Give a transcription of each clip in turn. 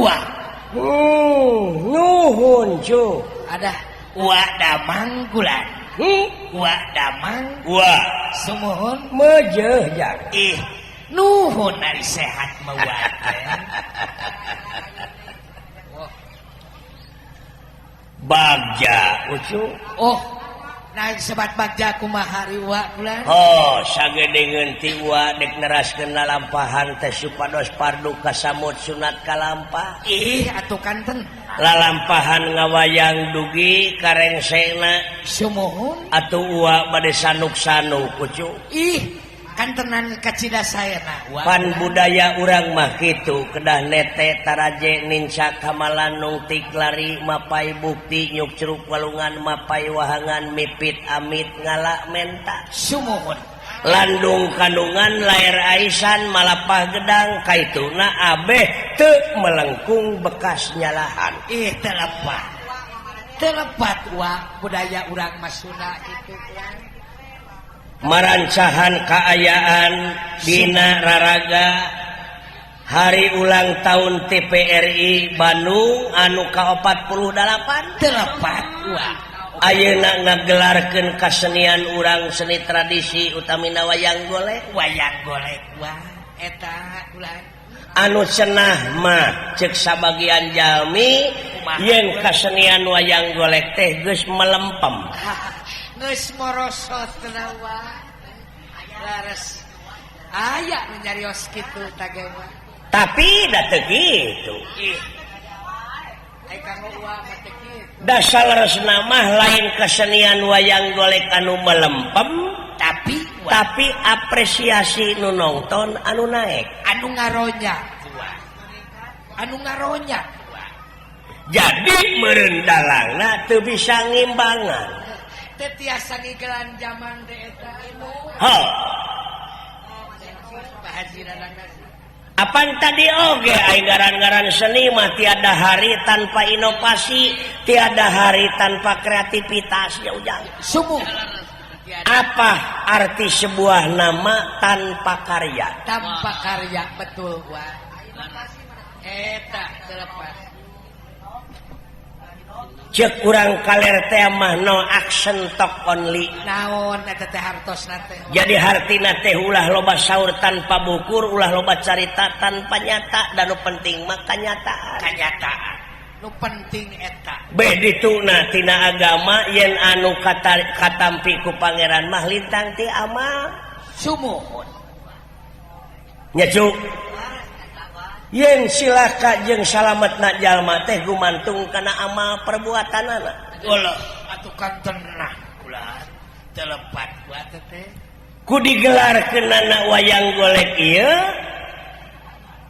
Uwa. Nuhun cu. Ada Uwa damang kula. Uwa damang. Uwa. Sumuhun. Mejeuh jang. Ih, nuhun ari sehat mah Uwa teh. Bagja ucu. Oh, naik sebat bagja kumaha ari Uwa kula? Oh, sagedengeun ti Uwa dek neraskeun lalampahan teh supados pardu kasamut sunat kalampah. Ih, atuh kanten. Lalampahan ngawayang dugi karengsena. Sumuhun. Atuh Uwa bade sanuk-sanuk ucu. Ih, kantenan kacida saena Uwa. Pan budaya urang mah kitu kedah nete taraje ninca kamalanung tiklari mapai bukti nyuk ceruk walungan mapai wahangan mipit amit ngala menta. Sumuhun. Landung kandungan lair aisan malapah gedang kaituna abeh teu melengkung bekas nyalahan. Ih, telepat. Telepat Uwa budaya urang mah Sunda kitu. Marancahan kaayaan dina raraga hari ulang tahun TPRI Bandung anu ka-48 telepat Uwa. Ayeuna ngagelarkeun kasenian urang seni tradisi utamina wayang golek. Wayang golek Uwa eta kula. Anu cenah mah ceuk sabagian jalmi yen kasenian wayang golek teh geus melempem. Geus morosot teh Uwa. Lares aya nu nyarios kitu tage mah. Tapi da teu kitu. Ih. Ai kanggo Uwa mah teu kitu. Dasar leresna mah lain kesenian wayang golek anu melempem, tapi tapi apresiasi nu nonton anu naek, anu ngaronya Uwa. Anu ngaronya Uwa. Jadi meureun dalangna teu bisa ngimbangan. Teu tiasa ngigelan zaman teh eta ilmu. Ho. Pahajiranana. Apan tadi oge ai ngaran-ngaran seni mah tiada hari tanpa inovasi, tiada hari tanpa kreativitas ya ujang. Sumuh. Apa arti sebuah nama tanpa karya? Tanpa karya betul Wa. Eta telepat. Cek urang kaler teh mah no action talk only. Naon eta teh hartosna teh? Jadi hartina teh ulah loba saur tanpa bukur, ulah loba carita tanpa nyata, dan nu penting mah kanyataan. Kanyataan. Nu penting eta. Beh dituna tina agama yen anu katampi ku pangeran mah lintang ti amal. Sumuhun. Nya cu. Yen silaka jeung salametna jalma teh gumantung kana amal perbuatanana. Ulah atuh kan tenah ulah telepat buat teh. Ku digelarkeunana wayang golek ieu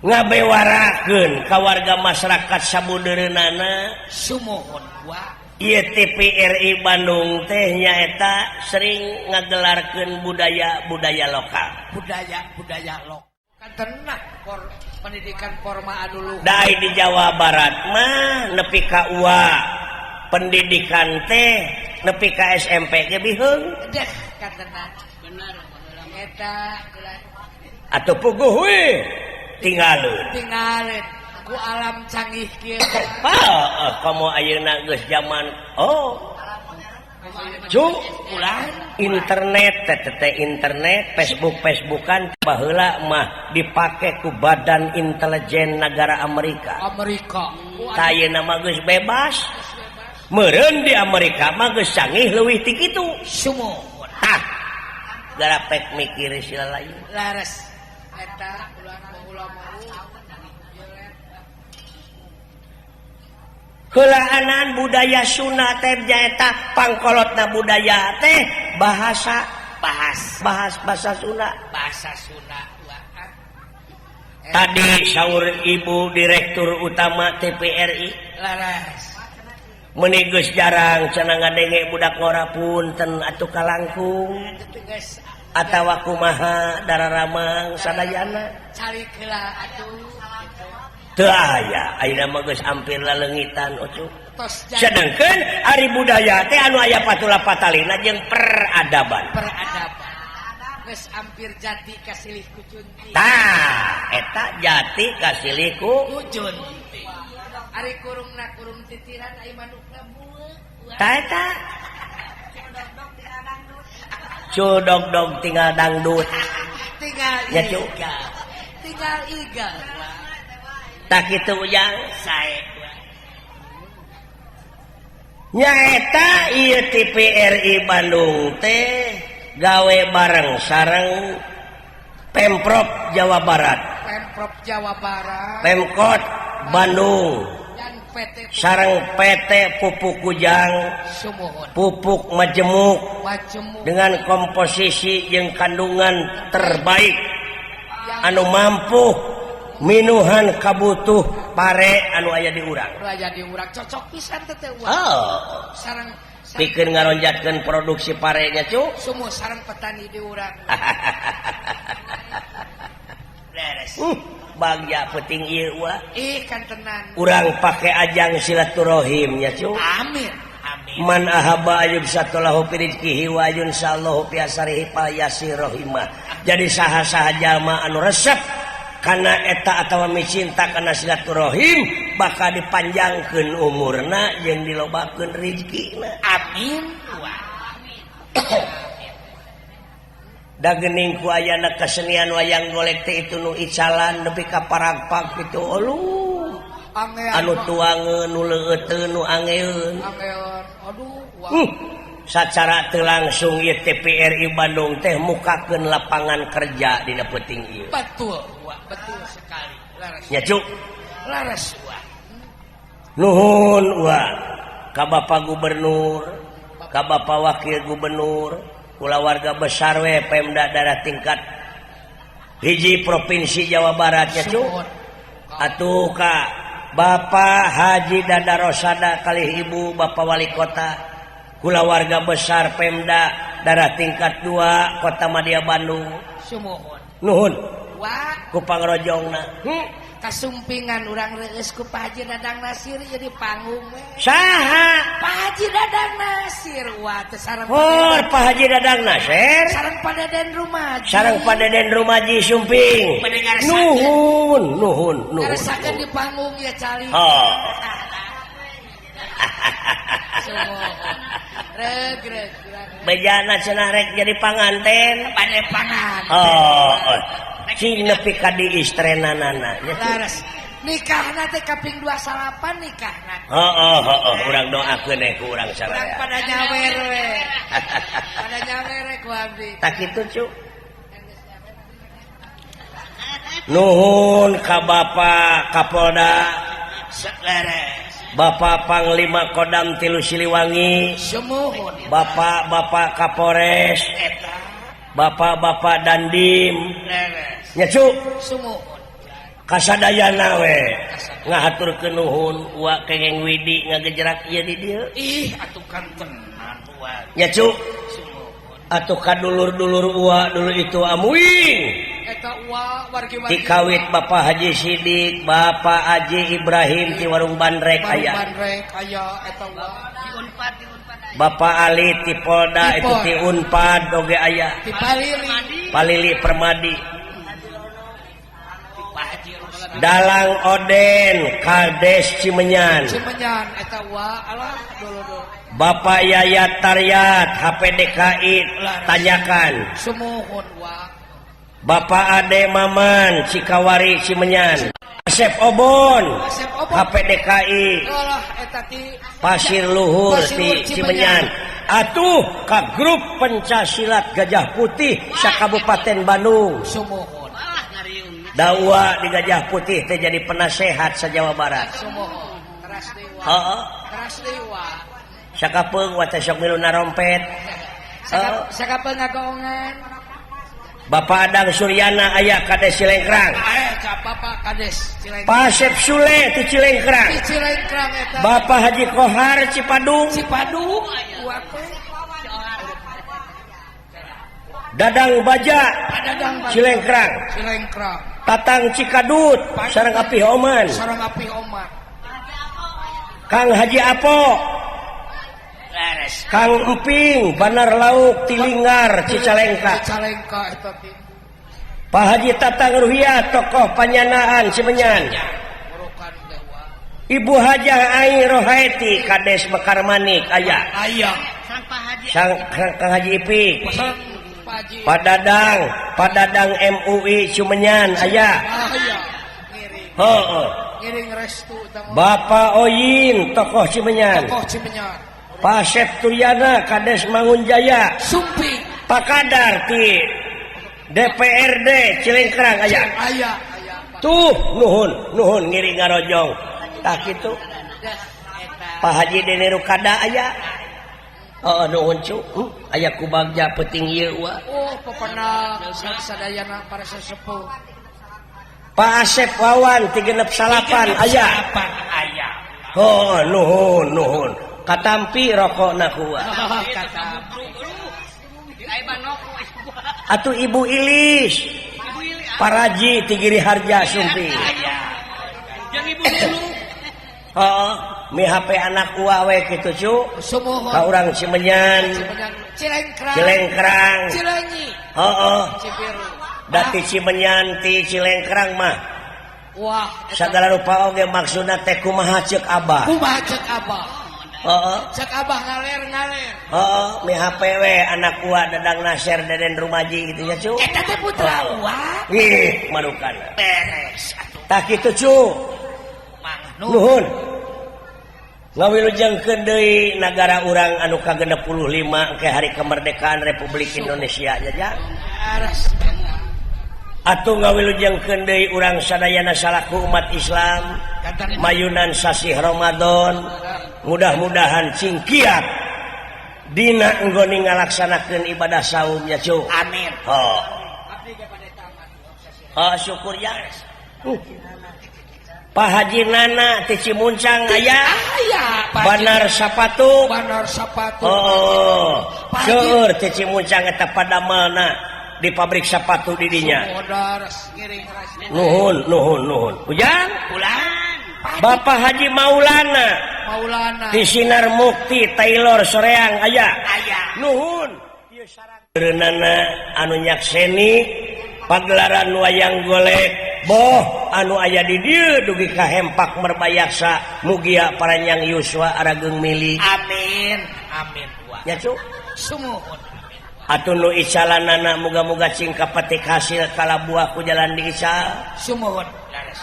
ngabewarakeun ka warga masyarakat sabudeureunana. Sumuhun wa. Ieu TPRI Bandung teh nyaeta sering ngagelarkeun budaya-budaya lokal. Budaya-budaya lokal. Kan tenah pendidikan forma anu luhur. Dai di Jawa Barat mah nepi ka UA pendidikan teh nepi ka SMP ge biheung. Deh kan tenah. Bener. Eta atuh puguh we tinggalun. Tinggalun ku alam canggih kieu. Heeh, komo ayeuna geus zaman oh. Cu, ulah internet teh teh internet, Facebook Facebookan baheula mah dipake ku badan intelijen negara Amerika. Amerika. Tah ayeuna mah geus bebas. Meureun di Amerika mah geus canggih leuwih ti kitu. Sumuhun. Tah. Garapek mikir sila lain. Lares. Eta ulah ulah mau. Heulaanan budaya Sunda teh nyaeta pangkolotna budaya teh bahasa bahas bahas bahasa Sunda. Bahasa Sunda. Tadi saur ibu direktur utama TPRI laras meuni geus jarang cenah ngadenge budak ngora punten atuh kalangkung atawa kumaha dararamang sadayana cari heula atuh. Teu aya ayeuna mah geus hampir laleungitan ucup. Sedengkeun ari budaya teh anu aya patula patalina jeung peradaban. Peradaban. Geus hampir jati kasilih ku junti. Tah, eta jati kasilih ku junti. Ari kurungna kurung titiran ai manukna bueuk. Ta eta. Cul dog-dog tinggal dangdut. Tinggal Ya, Cuk. iga. Tinggal iga. Tak kitu Ujang. Sae. Nyaeta ieu TVRI Bandung teh gawe bareng sareng Pemprov Jawa Barat, Pemprov Jawa Barat Pemkot Bandung, dan PT sareng PT Pupuk Kujang, Sumuhun. Pupuk Majemuk Majemuk dengan komposisi jeung kandungan terbaik yang anu mampu minuhan kabutuh pare anu aya di urang. Raja di urang cocok pisan teh teh uang. Oh, Sareng pikeun ngaronjatkeun produksi parenya cu. Sumuh sareng petani di urang. Beres. Bagja penting ieu wa. Ih kan tenan. Urang pake ajang silaturahim nya cu. Amin. Amin. Man ahaba ayub satulahu fi rizqihi wa ayun sallahu fi asarihi fal yasir rahimah. Jadi saha-saha jalma anu resep kana eta atawa micinta kana silaturahim bakal dipanjangkeun umurna jeung dilobakeun rezekina. Amin. Wah. Da geuning ku ayana kesenian wayang golek teh itu nu icalan nepi ka paragpag kitu aluh. Anu tuangeun nu leueuteun nu angeun. Angeun. Aduh, wah. Sacara teu langsung ieu TVRI Bandung teh mukakeun lapangan kerja dina peuting ieu. Betul, wah, betul sekali. Laras. Nya cuk. Laras, wah. Nuhun wah ka Bapak Gubernur, ka Bapak Wakil Gubernur, kulawarga besar we Pemda daerah tingkat hiji Provinsi Jawa Barat nya cuk. Sumuhun. Atuh ka Bapak Haji Dada Rosada kalih Ibu Bapak Wali Kota, kulawarga besar Pemda daerah tingkat 2 Kota Madia Bandung. Sumuhun. Nuhun. Wah, ku pangrojongna. Kasumpingan urang reueus ku Pak Haji Dadang Nasir jadi panggung we. Saha? Pak Haji Dadang Nasir wah teh sareng Hor Pak Haji Dadang Nasir. Sareng Pak Deden Rumaji. Sareng Pak Deden Rumaji sumping. Mendengar Nuhun, nuhun, nuhun. Ngaresakeun di panggung ya cali. Oh. Sumuhun. Reg reg. Bejana cenah rek jadi panganten. Pane pangan. Oh, oh. Cing nepi ka diistrenanana. Laras. Nikahna teh kaping 29 nikahna. Heeh, heeh, urang doakeun we ku urang Urang saraya. pada nyawer we. Pada nyawer we ku abdi. Tak kitu cu. Nuhun ka Bapak Kapolda, Leres. Bapak Panglima Kodam Tilu Siliwangi, Sumuhun. Bapak-bapak Kapolres, Eta. Bapak-bapak Dandim. Leres. Nya cu. Sumuhun. Kasadayana we ngahaturkeun nuhun wa kengeng Widi ngagejerak ieu di dieu. Ih atuh kan tenan wa. Nya cu. Sumuhun. Atuh ka dulur-dulur uwa dulu itu amuing. Eta uwa wargi-wargi. Dikawit Bapak Haji Sidik, Bapak Haji Ibrahim ti Warung Bandrek Warung aya. Bandrek aya eta uwa. Di Unpad, di Unpad aya. Bapak Ali ti Polda Ti itu ti Unpad oge aya. Ti Palili. Palili Permadi. Pak Haji Rusdi. Dalang Oden Kades Cimenyan. Cimenyan eta uwa alah dulu-dulu. Bapak Yayat Taryat HPDKI tanyakan. Sumuhun wa. Bapak Ade Maman Cikawari Cimenyan. Asep Obon Asep Obon. HPDKI Alah eta ti Pasir Luhur Pasir ti Luhur Cimenyan. Atuh ka grup pencasilat Gajah Putih sakabupaten Bandung. Sumuhun. Wah, ngariung. Dawa di Gajah Putih teh jadi penasehat sa Jawa Barat. Sumuhun. Keras dewa. Heeh. Keras dewa. Sakapeung wa teh sok milu narompet. Sakapeung ngagoongan. Bapak Adang Suryana aya Kades Cilengkrang. Ka Bapak Kades Cilengkrang. Pak Asep Sule ti Cilengkrang. Ti Cilengkrang eta. Bapak Haji Kohar Cipadung. Cipadung aya. Dadang Baja Dadang Baja. Cilengkrang. Cilengkrang. Tatang Cikadut sareng Api Oman. Sareng Api Oman. Kang Haji Apo. Leres. Kang Emping Banar Lauk Tilinggar Cicalengka. Cicalengka eta ti. Pak Haji Tatang Ruhiyat tokoh Panyanaan Cimenyan. Urukan dewa. Ibu Hajah Ai Rohaeti Kades Mekar Manik aya. Aya. Sang Kang Haji Ipik. Padadang, Padadang MUI Cimenyan aya. Aya. Heeh. Ngiring restu Bapak Oyin tokoh Cimenyan. Tokoh Cimenyan. Pak Sep Turyana Kades Mangunjaya. Sumpi. Pak Kadar ti DPRD Cilengkrang aya. Aya. Tuh nuhun, nuhun ngiring ngarojong. Tah kitu. Pak Haji Deni Rukada aya. Oh nuhun cu. Aya ku bagja peuting ieu wa. Oh pepenang sadayana para sesepuh. Pak Asep Wawan 368 aya. Aya. Oh nuhun nuhun. Katampi rokokna ku wa. Atuh Ibu Ilis. Paraji ti Giri Harja Sumpi. Aya. Jeung Ibu Lulu. Heeh, mi HP anak uwa we kitu cu. Sumuhun. Ka urang Cimenyan, Cilengkrang, Cilengkrang, Cilenyi, heeh. Cibiru. Dati Cimenyan ti Cilengkrang mah. Wah, sagala rupa oge maksudna teh kumaha ceuk Abah. Kumaha ceuk Abah? Heeh. Ceuk Abah ngaler-ngaler. Heeh, mi HP we anak uwa Dadang Nasir Deden Rumaji kitu nya cu. Eta teh putra uwa. Ih, marukana. Beres atuh. Tah kitu cu. Nuhun. Ngawilujengkeun deui nagara urang anu ka-65 ke hari kemerdekaan Republik Indonesia nya. Atuh ngawilujengkeun deui urang sadayana salaku umat Islam mayunan sasih Ramadan mudah-mudahan cingkiat dina enggone ngalaksanakeun ibadah saum nya cu. Amin. Oh. Oh syukur ya. Pak Haji Nana ti Cimuncang aya. Aya Banar Sapatu. Banar Sapatu. Oh. Seueur ti Cimuncang eta padamelna di pabrik sepatu di dinya. Nuhun nuhun nuhun. Ujang pulang. Bapak Haji Maulana. Maulana. Di Sinar Mukti Taylor Soreang aya. Aya. Nuhun. Reunana anu nyakseni pagelaran wayang golek boh anu aya di dieu dugi ka hempak merbayaksa mugia paranyang yuswa arageung mili. Amin. Amin. Nya cu. Sumuhun. Atuh nu icalanana muga-muga cing kapetik hasil kalabuah ku jalan di ical. Sumuhun.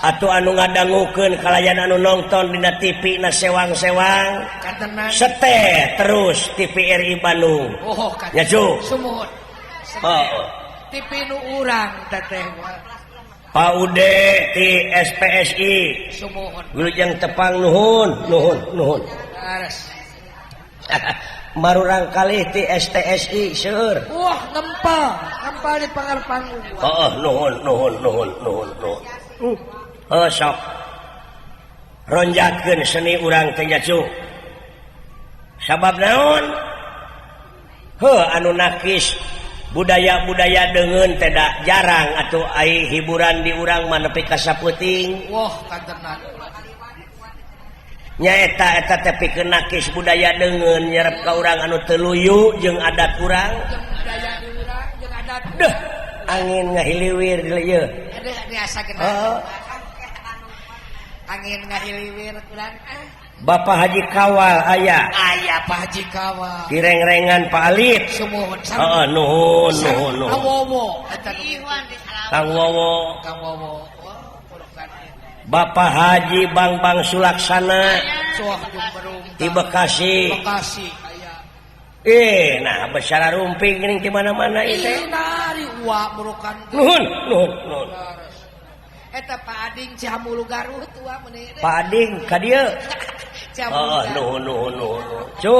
Atuh anu ngadangukeun kalayan anu nonton dina TV na sewang-sewang. Sete terus TV RI Bandung. Oh, nya cu. Sumuhun. Oh. TV nu urang teteh. Pak Ude ti SPSI. Sumuhun. Wilujeng tepang nuhun, nuhun, nuhun. Ares. Marurang kalih ti STSI seueur. Wah, ngempal, ngempal di pangarpanggung. Heeh, nuhun, nuhun, nuhun, nuhun, nuhun. Heuh sok. Ronjatkeun seni urang teh nya cu. Sabab naon? Heuh anu nakis budaya-budaya deungeun teh da jarang atuh ai hiburan di urang mah nepi ka saputing. Wah, kantenan. Nyaeta eta teh pikeun nakis budaya deungeun nyerep ka urang anu teu luyu jeung adat urang. Jeung budaya urang jeung adat. Deuh, angin ngahiliwir ieu. Aduh, biasa geuna. Heeh. Angin ngahiliwir urang. Bapak Haji Kawal aya. Aya Pak Haji Kawal. Direngrengan Pak Alip. Sumuhun. Heeh, nuhun nuhun nuhun. Kang Wowo eta Kang Wowo. Kang Wowo. Bapak Haji Bangbang Sulaksana di Bekasi. Bekasi aya. Nah besara rumping geuning di mana-mana ieu teh. Nari uwa burukan. Nuhun nuhun nuhun. Eta Pak Ading Cihamulu Garut uwa meuni. Pak Ading ka dieu. Oh, nuhun nuhun nuhun. Cu.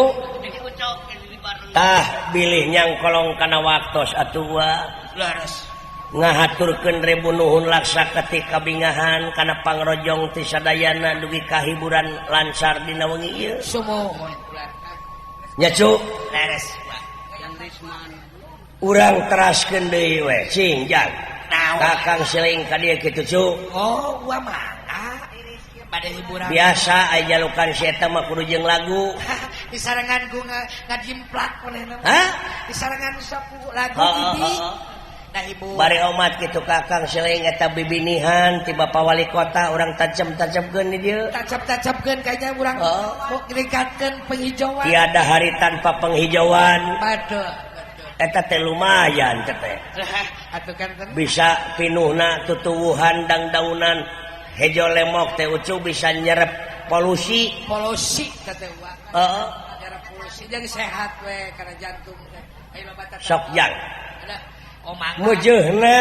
Tah bilih nyangkolong kana waktos atuh wa. Leres. Ngahaturkeun rebu nuhun laksa ketika bingahan kana pangrojong ti sadayana dugi kahiburan lancar dina wengi ieu. Sumuhun. Nya cu. Leres. Urang teraskeun deui we cing jang. Kakang siling ka dieu kitu cu. Oh, uwa mangga. Pada hiburan. Biasa aya jalukan si eta mah kudu jeung lagu. Disarengan ku ngajimplak manehna. Hah? Disarengan sok lagu bibi. Bari omat kitu Kakang selain eta bibinihan ti Bapak Wali Kota urang tancap-tancapkeun di dieu. Tancap-tancapkeun kayaknya urang mau ningkatkeun penghijauan. Tiada hari tanpa penghijauan. Betul. Eta teh lumayan teh. Atuh kan bisa pinuhna tutuwuhan dangdaunan hejo lemok teh ucu bisa nyerep polusi. Polusi teh teh. Heeh. Nyerep polusi jadi sehat we karena jantung teh. Sok jang. Mujeuhna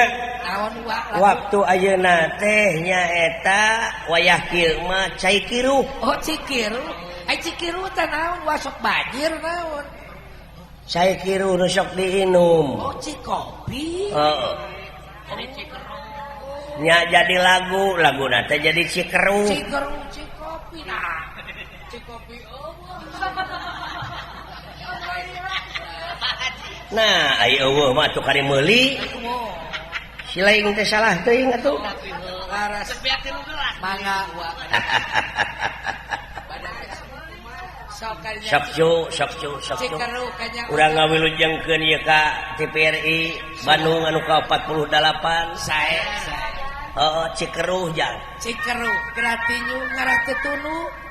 waktu ayeuna teh nyaeta wayah kieu mah cai kiruh. Oh cikiruh. Ai cikiruh teh naon wa sok banjir naon? Cai kiruh nu sok diinum. Oh cikopi. Heeh. Jadi cikeruh. Nya jadi lagu, laguna teh jadi cikeruh. Cikeruh cikopi nah. Cikopi eueuh. Nah, ai eueuh mah atuh kari meuli. Si lain teh salah teuing atuh. Mangga wa. Sok cu, sok cu, sok cu. Urang ngawilujengkeun ieu ka TVRI Bandung anu ka 48. Sae, sae. Heeh, Cikeruh jang. Cikeruh, gratinyu ngarah teu tunu.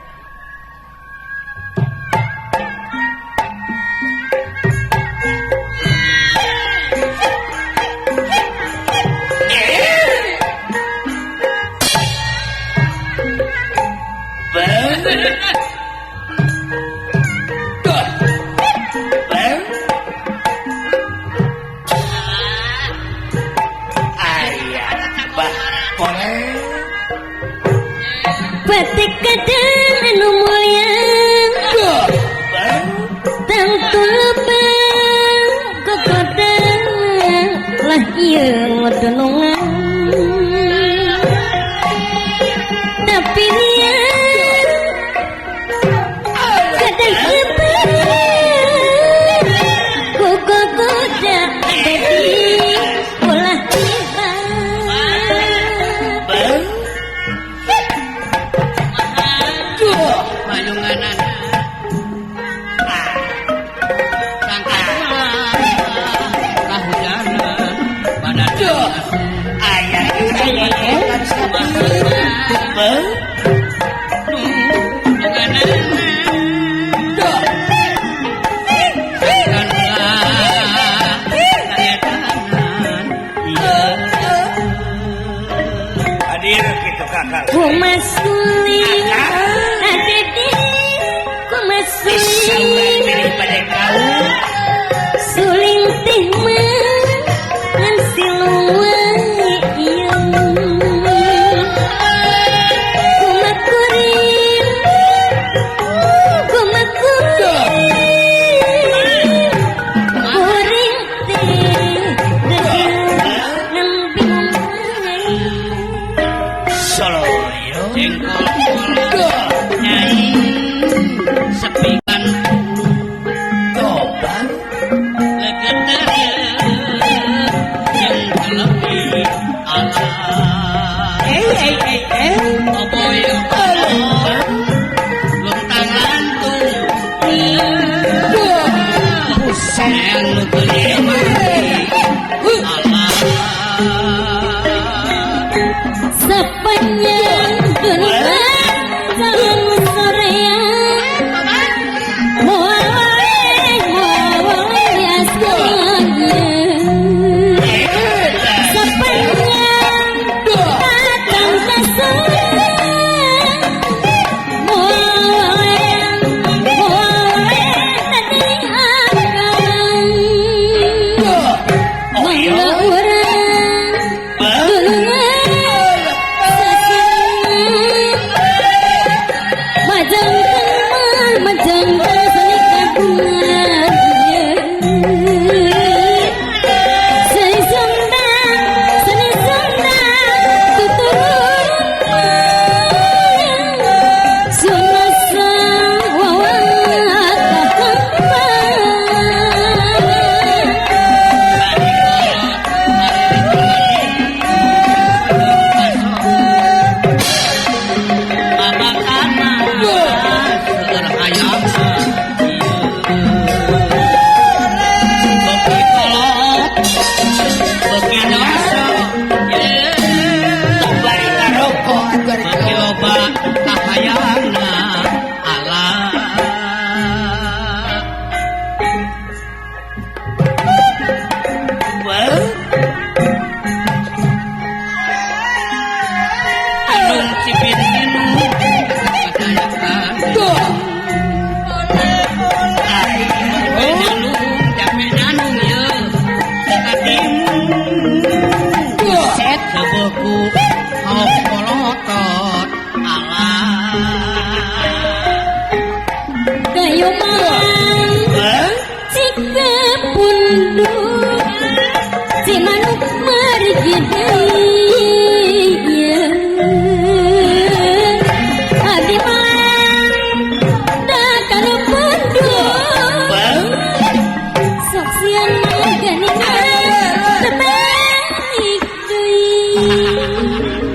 Batik kadang anu mulia tentu lubang kokodan lah ieu ngodonongan tapi lian kadang kepen kokoda ada di ulah tiba. Kumasuling adede kumasuling suling teh mah ngan siluang ieu kumakuring kumakuring kuring teh ngan bingung Solo jengkol nyai sepikan Toban legeter yang lebih ala oboy luntang lantung yang ala sepanjang dunia jalan sorean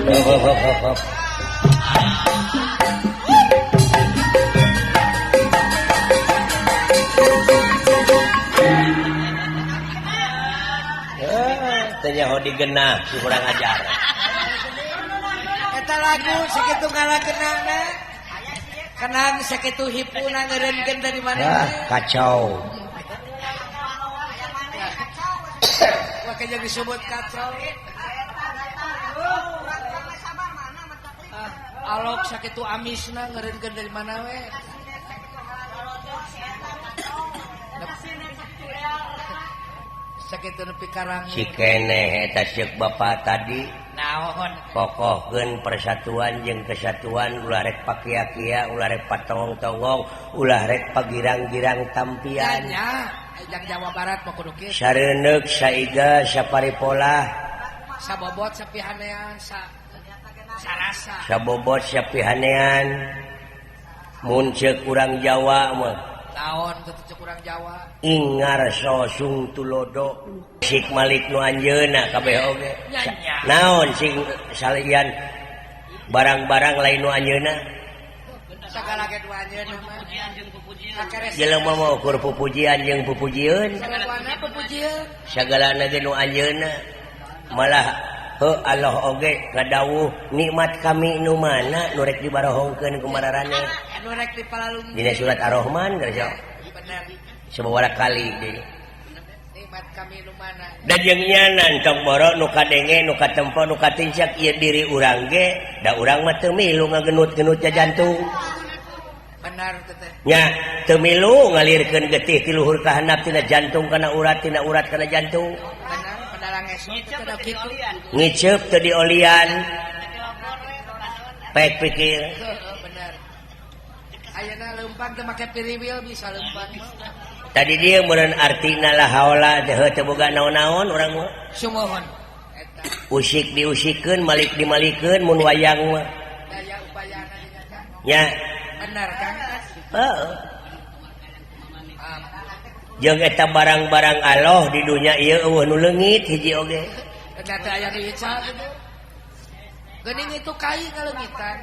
Hop, hop, hop, hop. Eh, teu nyaho digenah si kurang ajar. Eta lagu sakitu ngalakenana. Kenang sakitu hipuna ngeureunkeun dari mana? Ah, kacau. Wah, jadi disebut kacau. Ah, alok sakitu amisna ngeureunkeun dari mana we? Sakitu nepi karang. Si keneh eta ceuk bapak tadi. Naon? Kokohkeun persatuan jeung kesatuan, ulah rek pakia-kia, ulah rek patongong-tonggong, ulah rek pagirang-girang tampian. Nya, jang Jawa Barat mah kudu kieu. Sareundeuk saiga saparipolah, Sabobot sapihanean sa sarasa. Sabobot sapihanean. Mun ceuk urang Jawa mah Naon teu ceuk urang Jawa? Ing ngarso sung tulodo. Sik malik nu anjeunna kabeh oge. Nya, nya. Naon sing salian barang-barang lain nu anjeunna? Sagala ge nu anjeunna mah. Kakeres. Jelema mah ukur pupujian jeung pupujieun. Sagalana pupujieun. Sagalana ge nu anjeunna. Malah heuh Allah oge ngadawuh nikmat kami nu mana nu rek dibarohongkeun ku mararaneh. Anu rek dipalalung. Dina surat Ar-Rahman geus. Bener. Sababaraha kali deui. Nikmat kami nu mana? Da jeung nyanan tong boro nu kadenge nu katempo nu katincak ieu diri urang ge da urang mah teu milu ngagenut-genut jantung. Benar teh teh. Nya teu milu ngalirkeun getih ti luhur ka handap tina jantung kana urat tina urat kana jantung. Benar pedalang esok teh da kitu. Ngiceup teu diolian. Pek pikir. Heeh, bener. Ayeuna leumpang teu make piriwil bisa leumpang mah. Tadi dia meureun artina la haula teh teu boga naon-naon urang mah. Sumuhun. Eta Usik diusikeun malik dimalikeun mun wayang mah. Daya upayana dina Kang. Nya. Benar Kang. Heeh. Ah, Jeung eta barang-barang Allah di dunya ieu eueuh nu leungit hiji oge. Ternyata aya nu ical gitu. Geuning itu kai ngaleungitan.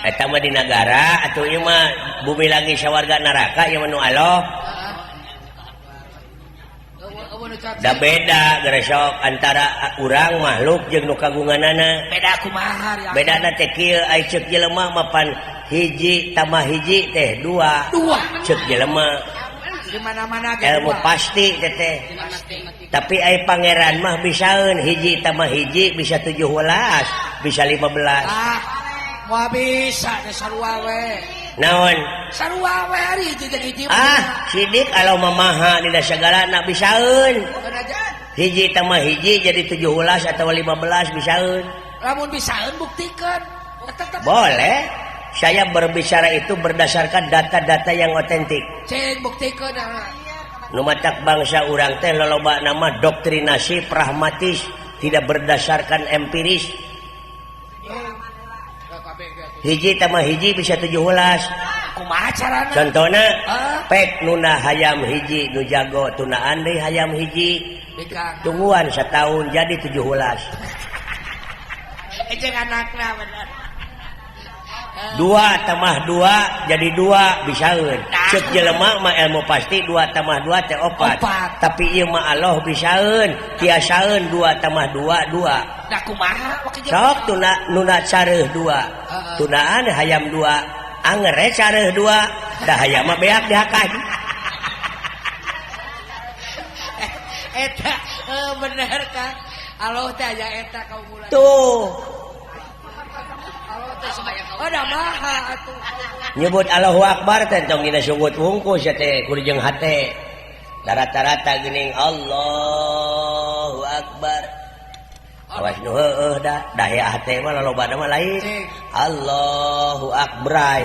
Eta mah di nagara atuh ieu mah bumi langit sawarga neraka ieu mah nu Allah. Heeh. Eueuh eueuh nu caci. Da beda geresok antara urang makhluk jeung nu kagunganana. Beda kumaha ya. Bedana teh kieu ai ceuk jelema mah pan hiji tambah hiji teh dua. Dua. Ceuk jelema Di mana-mana ge ilmu dua. Pasti teh teh. Tapi ai pangeran mah bisaeun hiji tambah hiji bisa 17, bisa 15. Ah, moal bisa teh sarua we. Naon? Sarua we ari hiji jeung hiji. Ah, sidik kalau mamaha dina sagalana bisaeun. Bukan aja. Hiji tambah hiji jadi 17 atau 15 bisaeun. Lamun bisaeun buktikeun. Tetep. Boleh. Saya berbicara itu berdasarkan data-data yang otentik. Cing buktikeun ah. Nu matak bangsa urang teh loloba nama doktrinasi pragmatis, tidak berdasarkan empiris. Hiji tambah hiji bisa 17. Kumaha carana? Contohna, Ah. pek nuna hayam hiji nu jago tunaan deui hayam hiji. Bikang. Tungguan setahun jadi 17. Eh, jeung anakna bener. 2 tambah 2 jadi 2 bisaeun. Ceuk jelema mah ilmu pasti 2 tambah 2 teh 4. Opat. Tapi ieu mah Allah bisaeun, tiasaeun 2 tambah 2 2. Da kumaha waktu jeung Sok tuna nuna careuh 2. Heeh. Tunaan hayam 2. Anger we careuh 2. Da hayam mah beak dihakan. Eta bener Kang. Allah teh aya eta kaunggulan. Tuh. Allah teh oh da maha atuh. Nyebut Allahu Akbar teh tong dina sunggut wungkus ya teh kudu jeung hate. Rata-rata geuning Allahu Akbar. Awas nu heueuh da dahea hate mah lolobana mah lain. Cing. Allahu Akbar.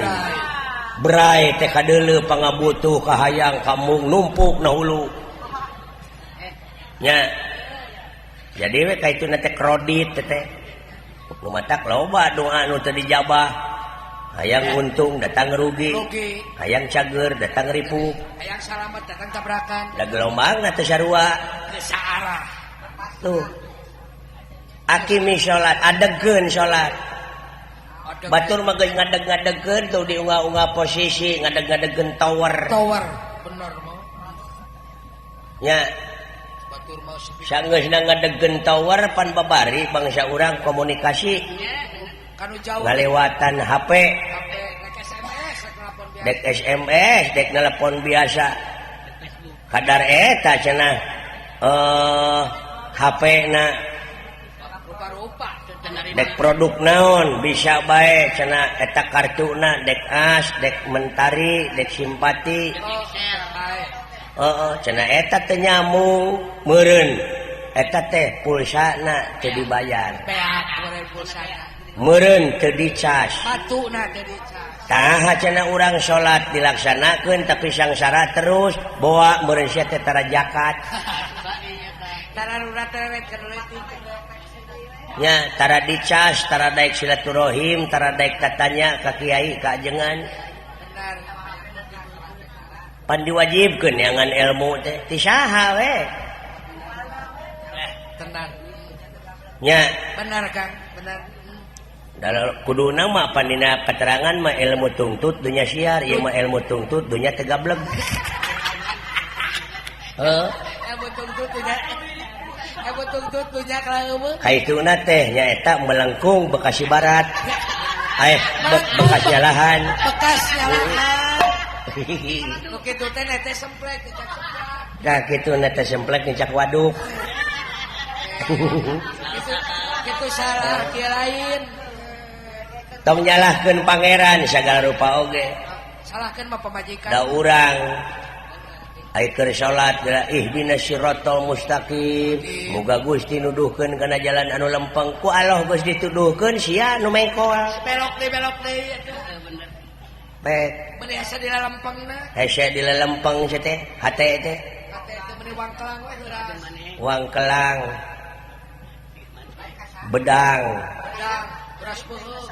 Bray teh kadeuleu pangabutuh kahayang kamung numpuk na hulu. Nya. Jadi we ka itu teh kredit teh teh. Nu matak loba doa nu teu dijabah. Hayang untung datang rugi. Rugi. Hayang cager datang ripuh. Hayang salamet datang tabrakan. Da gelombangna teh sarua. Geus saarah. Tuh. Akimi salat adegkeun salat. Batur mah geus ngadeg-ngadegkeun tuh diunggah-unggah posisi ngadeg-ngadegkeun tower. Tower bener mah. Nya. Batur mah sepi. Sanggeusna ngadegkeun tower pan babari bangsa urang komunikasi. Kanu jauh. Ngalewatan HP. HP dek SMS, dek telepon biasa. Dek SMS, dek telepon biasa. Kadar eta cenah HP na rupa-rupa dek produk naon bisa bae cenah eta kartuna dek as dek mentari dek simpati heeh cenah eta teu nyambung meureun eta teh pulsana teu dibayar meureun teu dicas batuna teu dicas tah cenah urang salat dilaksanakeun tapi sangsara terus boa meureun sia teh tara zakat nya tara dicas tara daek silaturahim tara daek tatanya ka kiai ka ajengan pan diwajibkeun neangan ilmu teh ti saha we tenan nya benar Kang benar dalam kuduna mah pan dina keterangan mah ilmu tungtut dunya siar ieu mah ilmu tungtut dunya teu gableg heuh ilmu tungtut dunya tuntut dunya kaleuweung kaituna teh nyaeta melengkung Bekasi Barat bekas nyalahan bekas nyalahan nu kitu teh nete semplek tah kitu nete semplek ngecak waduk kitu salah kieu lain tong nyalahkeun pangeran sagala rupa oge salahkeun mah pamajikan da urang ai keur salat ihdinas siratal mustaqim muga Gusti nuduhkeun kana jalan anu lempeng ku Allah geus dituduhkeun sia nu mengkol belok deui atuh bener pek meuni hese di lalempengna hese di lalempeng sia teh hate teh hate teh meuni wangkelang we heuras wangkelang bedang bedang beras beuheung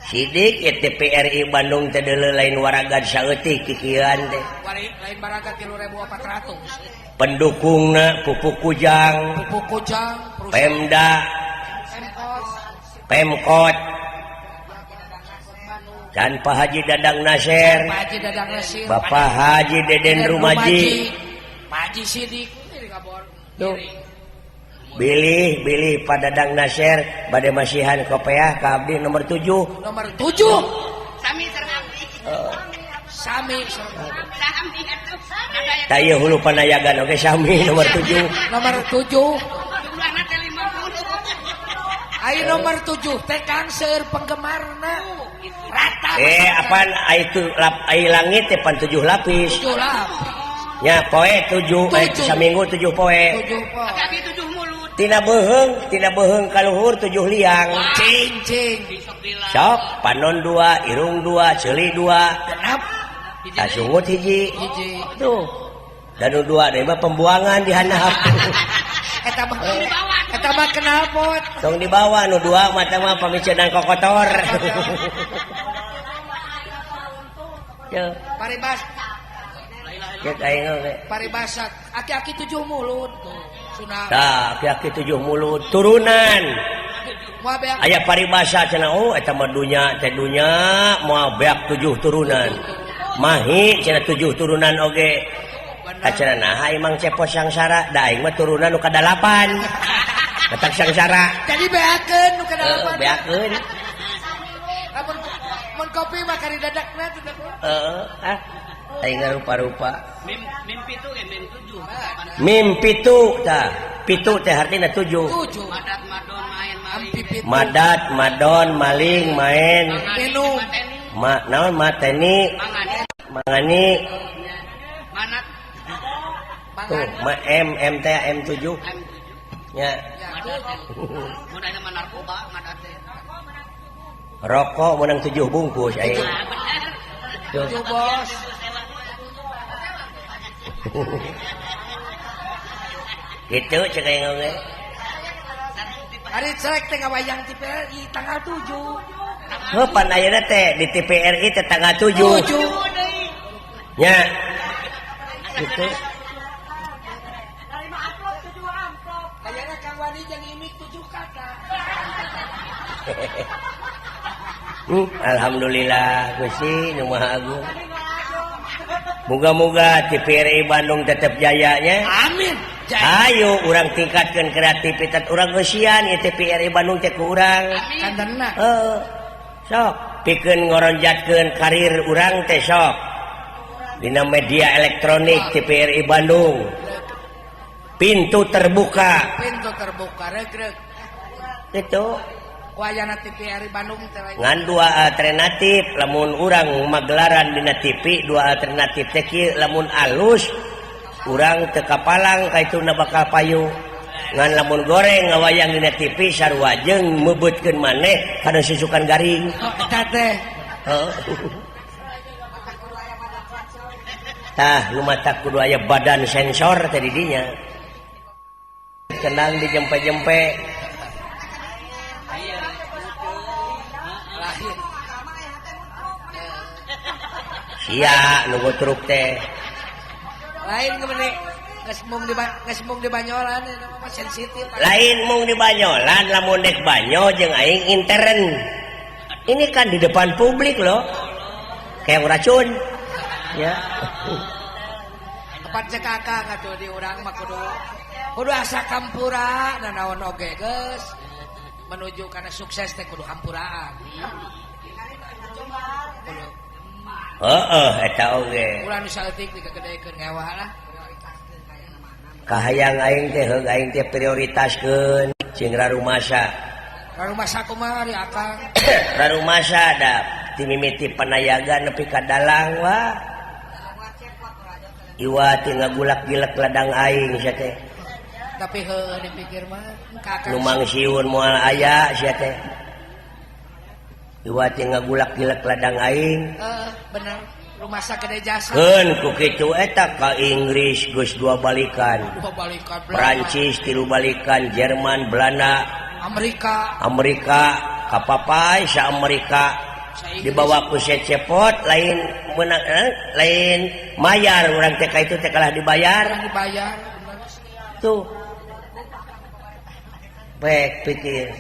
Sidik TPRI Bandung teh deuleu lain waragad saeutik kikieuan teh. Lain waragad 3.400. Pendukungna Pupuk Kujang, Pupuk Kujang, Pemda, Pemkot, dan Pak Haji Dadang Nasir, Pak Haji Dadang Nasir, Bapak Haji Deden Rumaji, Pak Haji Sidik, tuh. Bilih bilih Pak Dadang Nasir bade masihan kopeah ka abdi nomor 7. Nomor 7. Sami sareng abdi. Sami sareng sami atuh. Tah ieu hulu panayagan oge sami nomor 7. Nomor 7. Jumlahna teh 50. Ai nomor 7 teh Kang seueur penggemarna. Rata. Apaan ai tu ai langit teh pan 7 lapis. 7 lapis. Nya poe 7, saminggu 7 poe. 7 poe. Aki 7 mulut. Tina beuheung kaluhur 7 liang. Cing cing. Sok panon 2, irung 2, ceuli 2. Genap. Kasungut hiji. Hiji. Tuh. Danu 2 deui mah pembuangan di handap. Eta mah eta mah knalpot. Tong dibawa nu 2 mah teh mah pamiceunang kokotor. Yo. Paribas. Cek aing oge. Paribasa aki-aki 7 mulut tuh. Sunah. Tah, aki-aki 7 mulut turunan. Aya paribasa cenah oh eta mah dunya teh dunya moal beak 7 turunan. Mahi cenah 7 turunan oge. Tah cenah naha imang cepot sangsara da aing mah turunan nu ka-8. Batak sangsara. Jadi beakeun nu ka-8. Beakeun. Lamun mun kopi mah kari dadakna teh. Heeh, ah. Aing rupa-rupa. Mim pitu ge mim 7. Mim pitu tah. Pitu teh artina 7. 7. Madat madon main maling. Madat madon maling main. Minum. Ma naon mateni? Mangani. Manat. Tuh, ma M M teh M7. Nya. Mun aya mah narkoba madat teh. Rokok menang 7 bungkus aing. 7 bos. Gitu cek aing oge. Ari celek teh ngawayang TPRI tanggal 7. Heuh pan ayeuna teh di TPRI teh tanggal 7. 7. Nya. Gitu. Kayana Kang Wani jeung imik 7 kali. Alhamdulillah Gusti nu Maha Agung. Moga-moga TVRI Bandung tetap jayanya. Amin. Ayo urang tingkatkan kreativitas urang geusian ieu TVRI Bandung teh ku urang. Kantenna. Heeh. Sok pikeun ngoronjatkeun karir urang teh sok. Dina media elektronik TVRI Bandung. Pintu terbuka. Pintu terbuka regreg. Gitu. Wayana TVRI Bandung teh ngan dua alternatif lamun urang magelaran dina TV dua alternatif teh kieu lamun alus urang teu kapalang ka ituna bakal payu ngan lamun goreng ngawayang dina TV sarua jeung meubeutkeun maneh kana susukan garing eta teh heeh tah nu matak kudu aya badan sensor teh di dinya cenang dijempe-jempe. Sia nunggu truk teh. Lain kemana? Geus mung di Banyolan mah sensitif. Lain mung di Banyolan lamun dek banyo jeung aing intern. Ini kan di depan publik loh. Kayak racun. Ya. Tempat cek akang atuh di urang mah kudu asa kampura nanaon oge geus menuju kana sukses teh kudu hampuraan. Kudu. Heeh, eta oge. Ulah nu saeutik digegedekeun ngewa lah. Kahayang aing teh heug aing teh prioritaskeun cing rarumasa. Rarumasa kumaha ari akang? Rarumasa da timimiti panayaga nepi ka dalang wah. Iwa teh ngagulak-gilek ladang aing sia teh. Tapi heueuh dipikir mah ka akang. Nu mangsiun moal aya sia teh. Iwa teh ngagulak-gilek ladang aing. Heeh, bener. Rumasa gede jasa. Keun ku kitu eta ka Inggris geus dua balikan. Dua balikan. Perancis tilu balikan, Jerman, Belanda, Amerika. Amerika kapapai sa Amerika dibawa ku secepot lain menang lain mayar urang teh ka itu teh kalah dibayar. Kalah dibayar. Tuh. Baik pikir.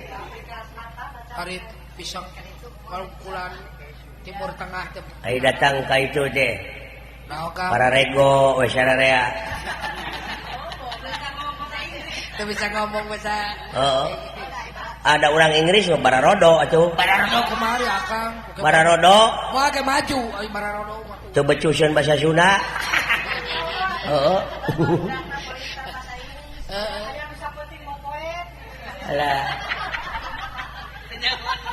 Hari pisang kalungkulan Timur Tengah teh. Ai datang ka itu teh. Naon ka? Para rego we sararea. Teu bisa ngomong bahasa. Heeh. Ada orang Inggris mah bararodo atuh. Bararodo kumaha ya Akang? Bararodo. Moal ge maju ai bararodo mah. Teu becuseun bahasa Sunda. Heeh. Heeh. Alah.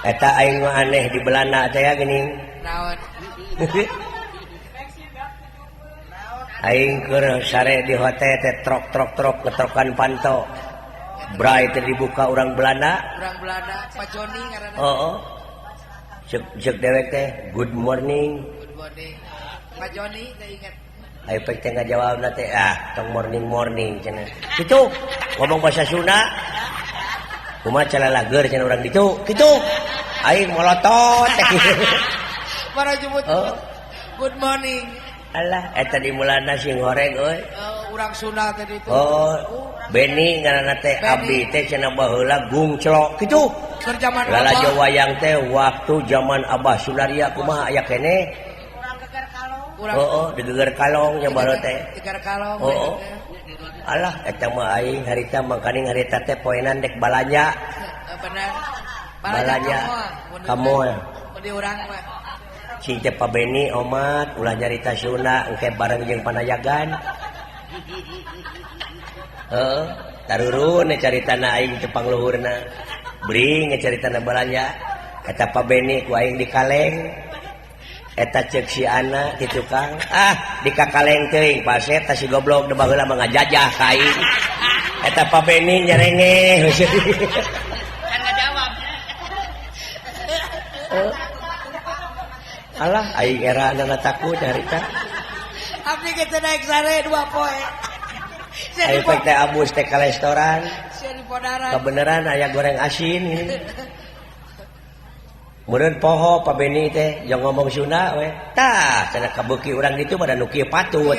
Eta aing mah aneh di Belanda teh ya geuning. Naon? Aing keur sare di hotel teh trok-trok-trok ngetrokan panto. Bray teh dibuka urang Belanda. Urang Belanda, Pak Joni ngaranna. Heeh. Cek dewek teh good morning. Good morning. Pak Joni teh inget. Aing pek teh ngajawabna teh ah tong morning morning cenah. Kitu ngomong bahasa Sunda. Kumaha cara lager cenah urang ditu. Kitu. Aing molotot teh. Para jemput. Oh. Good morning. Alah eta di mulana sing horeg euy. Urang Sunda teh ditu. Oh, Beni ngaranna teh abdi teh cenah baheula gungclok kitu. Keur zaman Lalajo wayang teh waktu zaman Abah Sunaria kumaha aya keneh. Heeh, di Geger Kalong nya baheula teh. Geger Kalong. Heeh. Alah eta mah aing harita mangkaning harita teh poenan dek balanja. Bener. Balanja ka mall. Di urang mah. Cing teh Pa Beni omat ulah nyarita Sunda engke bareng jeung panayagan. Heeh, tarurun caritana aing teu pangluhurna. Bring caritana balanja eta Pa Beni ku aing di kaleng. Eta ceuk si ana ti tukang, ah di kakaleng teuing paset ta si goblok da baheula mah ngajajah ka aing. Eta Pa Beni nyerengeh. Kan ngajawab. Alah aing era anak takut harita. Abdi kita naik sare 2 poe. Aing pek teh abus teh ka restoran. Sia di podaran. Kebeneran aya goreng asin ini. Meureun poho Pa Beni teh jeung ngomong Sunda we. Tah cenah kabeuki urang ditu mah da nu kieu patut.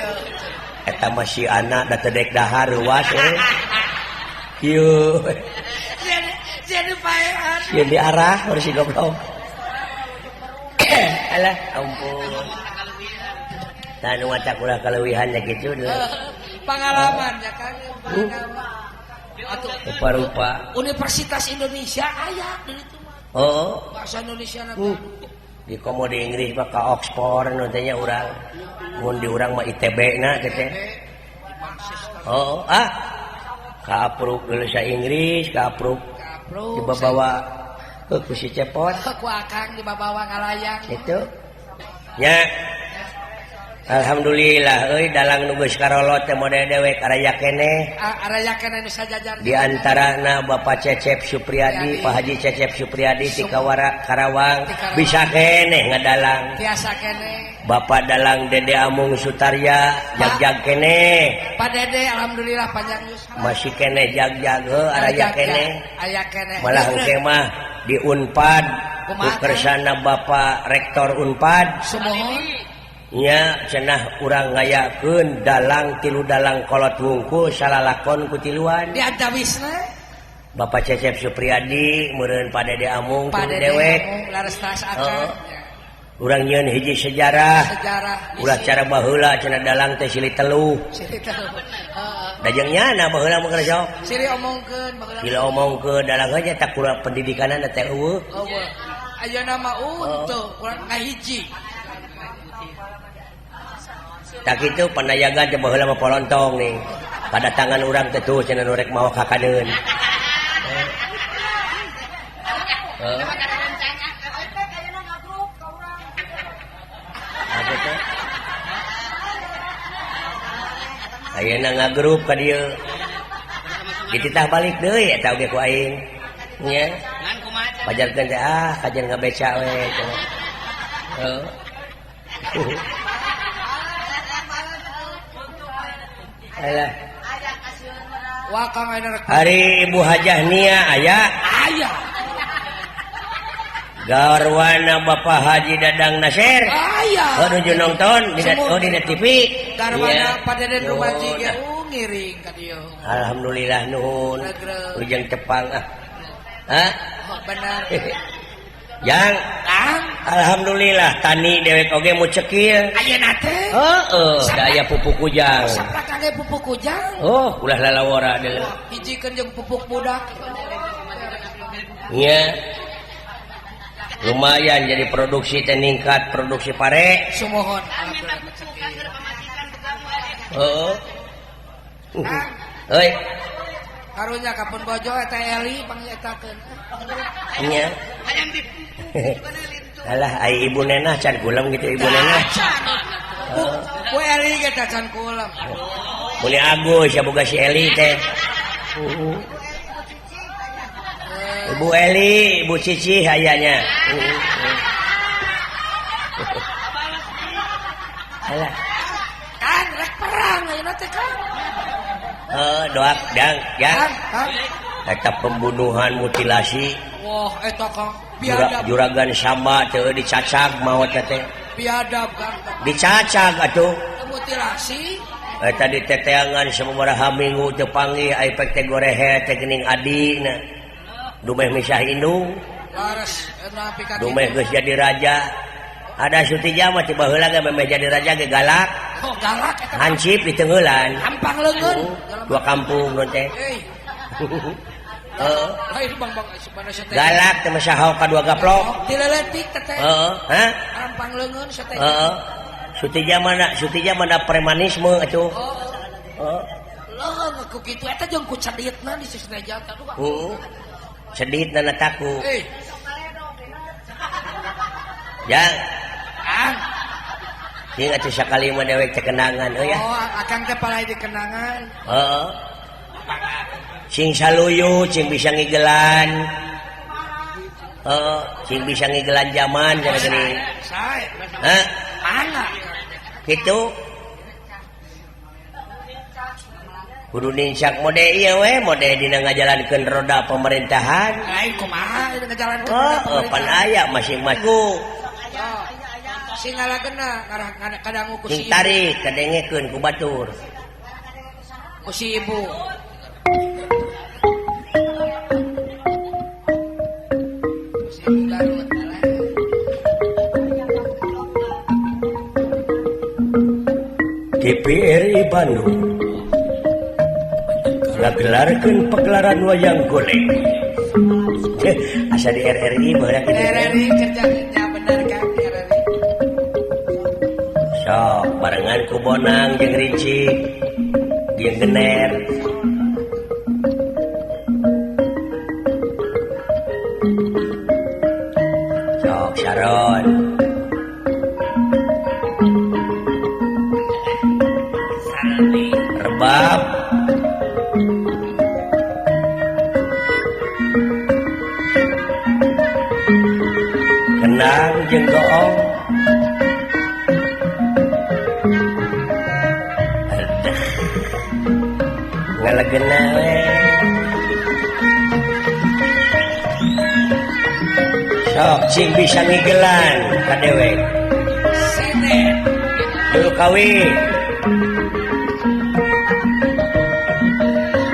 Eta mah si anak da teu dek dahar reuas we. Kieu. Sia Sieun dipaehan. Sieun diarah harus si goblok. Alah ampun. Tah nu matak ulah kaleuwihan nya kitu deui. Pengalaman ya kan. Atuh Rupa-rupa. Universitas Indonesia aya di ditu mah. Oh, Bahasa Indonesia na di komo di Inggris mah ka Oxford nu teh nya urang. Mun di urang mah ITB na teh teh. Oh, ah. Kaapruk bahasa Inggris, kaapruk Kapruk. dibawa ke ku si Cepot. Ku akang dibawa ngalayang. Itu. Nya. Alhamdulillah euy dalang nu geus karolot teh mode dewek araya keneh. Araya keneh nu sajajar. Di antarana Bapak Cecep Supriyadi, Pak Haji Cecep Supriyadi ti Karawang bisa keneh ngadalang. Tiasa keneh. Bapak dalang Dede Amung Sutarya jag-jag keneh. Pak Dede alhamdulillah panjang yuswa. Masih keneh jag-jag heuh araya keneh. Aya keneh. Malah engke mah di Unpad ku kersana Bapak Rektor Unpad. Sumuhun. Nya cenah urang ngayakeun dalang tilu dalang kolot wungkul salalakon ku tiluan. Di antawisna Bapak Cecep Supriyadi meureun Pak Dede Amung Pak Dede dewek. Amung laras tas akang. Urang nyieun hiji sejarah. Sejarah. Ulah cara baheula cenah dalang teh silih teluh. Silih teluh. Heeh. Da jeung nyana baheula mah keur sok. Silih omongkeun baheula. Silih omongkeun dalang aja tak kurang pendidikanana teh eueuh. Eueuh. Ayeuna mah untuh kurang ngahiji. Tak kitu panayagan teh baheula mah polontong nih. Padatangan urang teh tuh cenah nu rek mawa kakadeun. Heeh. Ayeuna ngagrup ka dieu. Dititah balik deui eta oge ku aing. Nya. Pajarkeun teh ah kajian ngabeca we cenah. Heeh. Alah. Wah, Kang ayeuna rek. Ari Ibu Hajah Nia aya? Aya. Garwana Bapak Haji Dadang Nasir. Aya. Oh, nuju nonton di oh, di TV. Garwana Pak Deden Rumaji ge ngiring ka dieu. Alhamdulillah nuhun. Ujang tepang ah. Hah? Oh, benar. Yang Kang, alhamdulillah tani dewek oge mu cekil. Ayeuna teh. Heeh, da aya pupuk kujang. Saprak kangge pupuk kujang. Oh, ulah lalawora deui. Hijikeun jeung pupuk budak. Nya. Lumayan jadi produksi teh ningkat produksi pare. Sumuhun. Heeh. Heuy. Karunya kapun bojo eta Eli pangyetakeun. Nya. Alah ai ibu nenah can kulem gitu ibu nenah. Ku Eli ge teh can kulem. Muli Agus ya boga si Eli teh. Ibu Eli, Ibu Cici hayanya. Alah. Kan rek perang ayeuna teh Kang. Heuh, doak dang, jang. Eta pembunuhan mutilasi. Wah, eta Kang. Biadab. Juragan sama teh dicacag maot teh. Biadab Kang. Dicacag atuh. Mutilasi. Eta diteteangan sababaraha minggu teu panggih ai pek teh gorehe teh geuning adina. Dumeh misah indung. Laras eta pika. Dumeh geus jadi raja. Ada Sutija mah ti baheula ge memeh jadi raja ge galak. Oh, galak eta. Hansip diteunggeulan. Hampang leungeun. Dua kampung nu teh. Heeh. Lain bang-bang sebenarnya teh. Galak teh mah saha ka dua gaplok. Ti leutik teh teh. Heeh, hah? Hampang leungeun sateh. Heeh. Sutija mana premanisme atuh. Heeh. Leungeun ku kitu eta jeung ku ceditna di Sutija teh. Heeh. Ceditna na taku. Eh. Jang. Kang. Ieu atuh sakali mah dewek teh kenangan euy ya. Oh, akang teh palai di kenangan. Heeh. Sing saluyu, sing bisa ngigelan. Heeh, sing bisa ngigelan zaman cenah geuning. Sae. Hah? Mangga. Kitu. Kudu nincak mode ieu we, mode dina ngajalankeun roda pemerintahan. Lain kumaha ieu ngajalankeun roda pemerintahan. Pan aya masing-masing. Sing ngalagena ngarah kadangu ku si ibu. Tarik kadengekeun ku batur. Ku si ibu. TVRI Bandung ngagelarkeun pagelaran wayang golek. Asa di RRI baheula kitu. RRI kerjanya bener Kang RRI. Sok barengan ku Bonang jeung Rincik jeung Gener. Sok Saron. Rebab. Kendang jeung goong. Aduh. Ngalegena we. Sok cing bisa ngigelan ka dewek. Sene. Dulu kawi.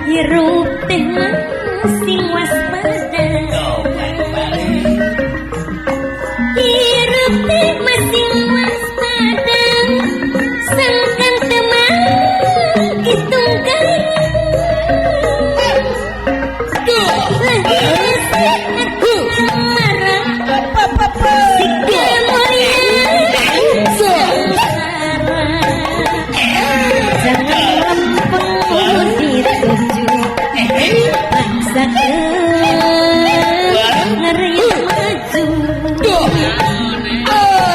Hirup teh masing waspada. Hirup teh masing waspada. Sangkan teman hitungkan. Marah si kemuliaan sengsara. Jangan lempeng dituju bangsa ngeri maju.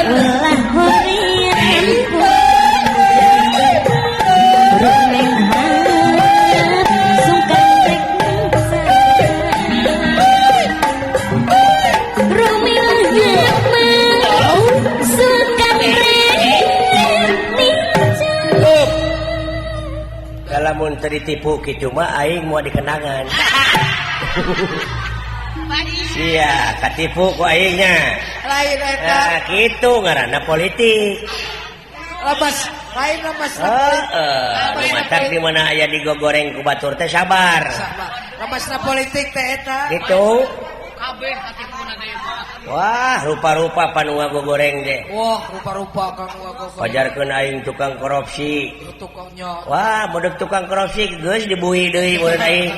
Ulah horian rumen harap sungkan rek mangsa. Rumen harap sungkan rek mangsa. Lamun teu ditipu kitu mah aing moal dikenangan. Sia, katipu ku aingnya. Lain eta. Nah, kitu ngaranna politik. Lemes, lain lemes. Heeh, matak di mana aya digogoreng ku batur teh sabar. Sabar. Lemesna politik teh eta. Kitu. Kabeh katipuna teh. Wah, rupa-rupa panu ngagogoreng teh. Wah, rupa-rupa kang ngagogoreng. Pajarkeun aing tukang korupsi. Tukangnya. Wah, modeg tukang korupsi geus dibuhi deui mun aing.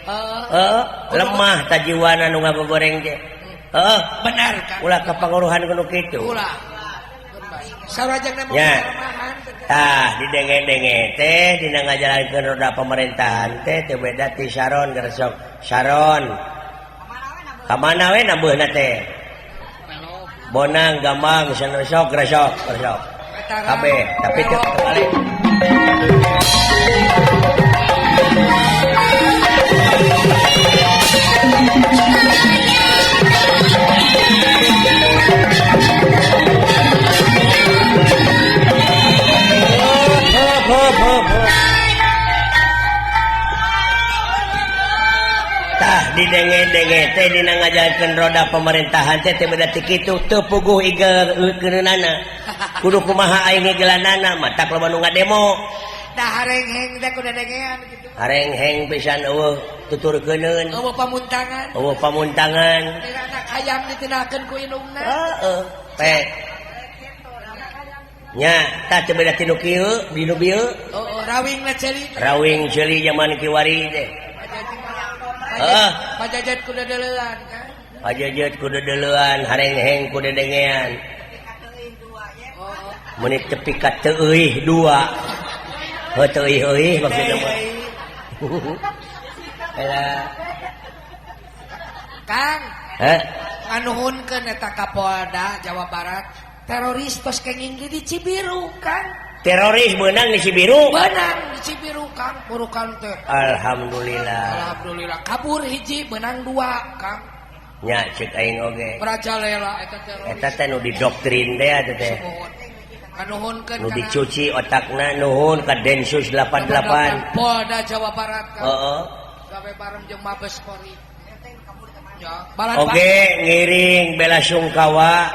Heeh, lemah tajiwana nu ngagogoreng teh. Heeh, benar Kang. Ulah kapangaruhan ku nu kitu. Ulah. Sarajana mah Ya. kelemahan. Tah, didenge-denge teh dina ngajalankeun roda pemerintahan teh teu beda ti Saron gersok. Saron. Ka mana we nambeuhna teh? Bonang, Gambang, sok, gresok, gresok. Kabeh, tapi teu balik. Hop, hop, hop, hop. Tah didenge-denge teh dina ngajalankeun roda pemerintahan teh teu beda ti kitu teu puguh igel-geunana. Kudu kumaha aing ngigelanana matak loba nu ngademo. Tah harengheng teh kudu dengean kitu. Harengheng pisan eueuh tuturkeuneun. Eueuh pamuntangan. Eueuh pamuntangan. Dina anak hayam ditinakeun ku indungna. Heeh, teh. Nya, tah teu beda ti nu kieu, di nu bieu. Heeh, rawingna ceuli. Rawing ceuli jaman kiwari teh. Heeh. Pajajet kudu deuleuan kan. Pajajet kudu deuleuan, harengheng kudu dengean. Meuni tepi ka teuih dua. Heuh teuih-euih maksudna mah. Eta Kang, heh, nganuhunkeun eta Kapolda Jawa Barat, teroris tos kenging di Cibiru, Kang. Teroris beunang di Cibiru? Beunang di Cibiru, Kang, burukan teh. Alhamdulillah. Alhamdulillah. Kabur hiji, beunang dua, Kang. Nya ceuk aing oge. Merajalela eta teroris. Eta teh nu didoktrin teh atuh teh. Kanuhunkeun nu dicuci otakna nuhun ka Densus 88. Polda Jawa Barat, Kang. Heeh. Gawe bareng jeung Mabes Polri. Ya, balan oge ngiring bela sungkawa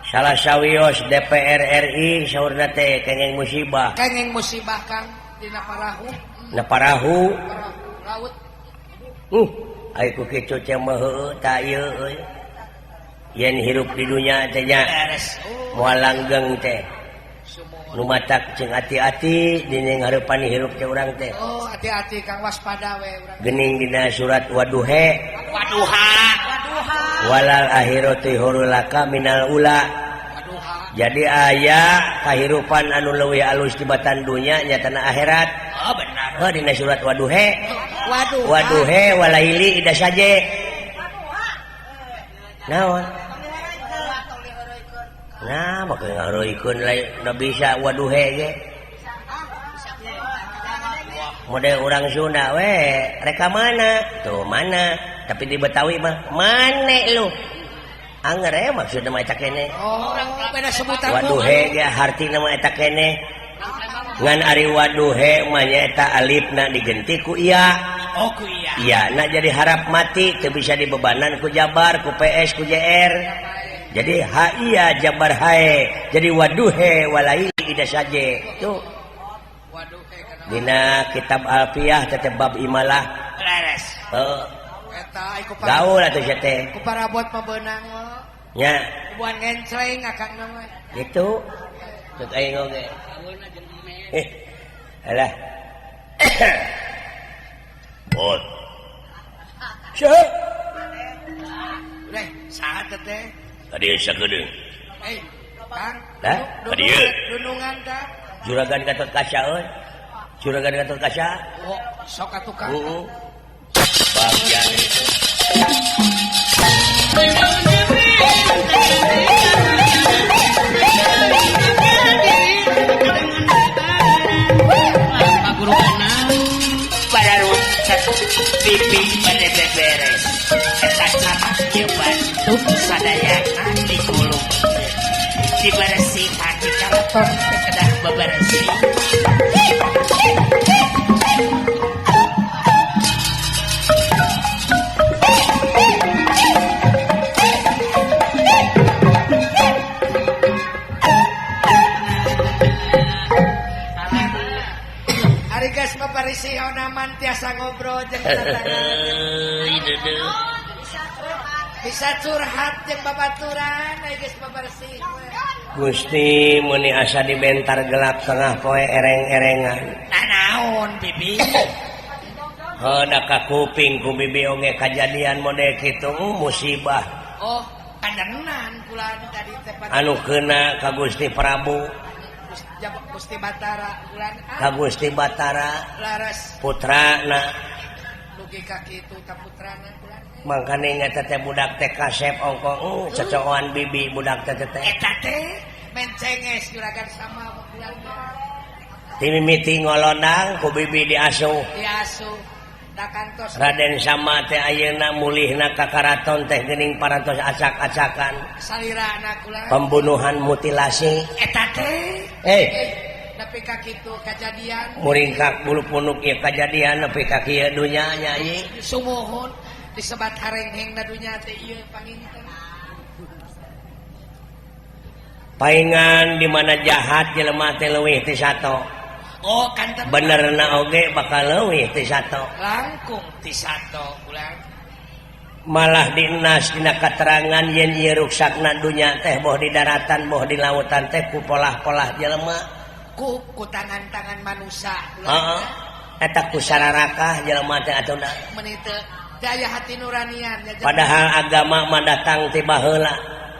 salah sawios DPR RI saurna teh kenging musibah. Kenging musibah, Kang, dina parahu. Na parahu. Laut. Ai ku kitu teh mah heueuh ta ieu euy. Yen hirup di dunya teh nya. Moal langgeng teh. Nu matak jeung hati-hati dina ngarepan hirup teh urang teh. Oh, hati-hati Kang, waspada we urang. Geuning dina surat Waduhe. Waduha. Waduha. Walal akhiratu khairul laka minal ula. Waduha. Jadi aya kahirupan anu leuwih alus tibatan dunya nyatana akhirat. Oh, benar. Oh, dina surat Waduhe. Waduha. Waduhe walaili ida saje. Naon? Nah, maka ngaroikeun lain da bisa waduhe ge. Model urang Sunda we, reka mana? Tuh mana? Tapi di Betawi mah mane lu. Anger ya maksudna mah eta keneh. Oh, beda sebutan. Waduhe ge hartina mah eta keneh. Ngan ari waduhe mah nyaeta alifna digenti ku iya. Oh, ku iya. Iya, na jadi harap mati teu bisa dibebanan ku jabar, ku PS, ku JR. Jadi ha iya jabar hae. Jadi waduhe walaili ida saje. Tuh. Waduhe kana. Dina kitab Alfiyah tetep bab imalah. Leres. Heeh. Eta ai ku gaul atuh sia teh. Ku parabot mah beunang nya. Buan ngencleng akang mah. Gitu. Cek aing oge. Alah. Bot. Syah. Udah, saha teh? Kadieu sakedeung. Eh, Kang. Hah? Kadieu. Dunungan tah. Juragan Gatot Kaca euy. Juragan Gatot Kaca. Oh, sok atuh Kang. Heeh. Bagja. Pipi pada beberes eta canak ieu bantuk sadayana dikulung diberesihan di karaton teh kedah beberesih. Ari geus paparisi onaman tiasa ngobrol jeung tatangan. Bisa curhat jeung babaturan ari geus paparisi. Gusti meuni asa dibentar gelap tengah poe ereng-erengan. Nanaon bibi? Heuh da ka kuping ku bibi oge kajadian model kitu musibah. Oh, kandenan kula tadi teh anu keuna ka Gusti Prabu. Gusti Batara bulan ka Gusti Batara laras putrana dugi ka kitu ka putrana bulan mangkane eta teh budak teh kasep ongko cocokan bibi budak teh teh eta teh mencenges juragan sama bulan ti mimiti ngolodang ku bibi diasuh diasuh da kantos Raden Sama teh ayeuna mulihna ka karaton teh geuning parantos acak-acakan salirana kula pembunuhan mutilasi eta teh nepi ka kitu kajadian muringkak bulu punuk ieu kajadian nepi ka kieu dunya nya ieu sumuhun disebat harengheng na dunya teh ieu panginten paingan di mana jahat jelema teh leuwih ti sato. Oh, kanten benerna oge bakal leuwih ti sato langkung ti sato ulang malah dinas dina katerangan yen ieu ruksakna dunya teh boh di daratan boh di lautan teh ku polah-polah jelema ku tangan-tangan manusia. Heeh. Eta ku sararakah jelema teh atuh meuni teu daya hati nuranian. Padahal agama mah datang ti baheula.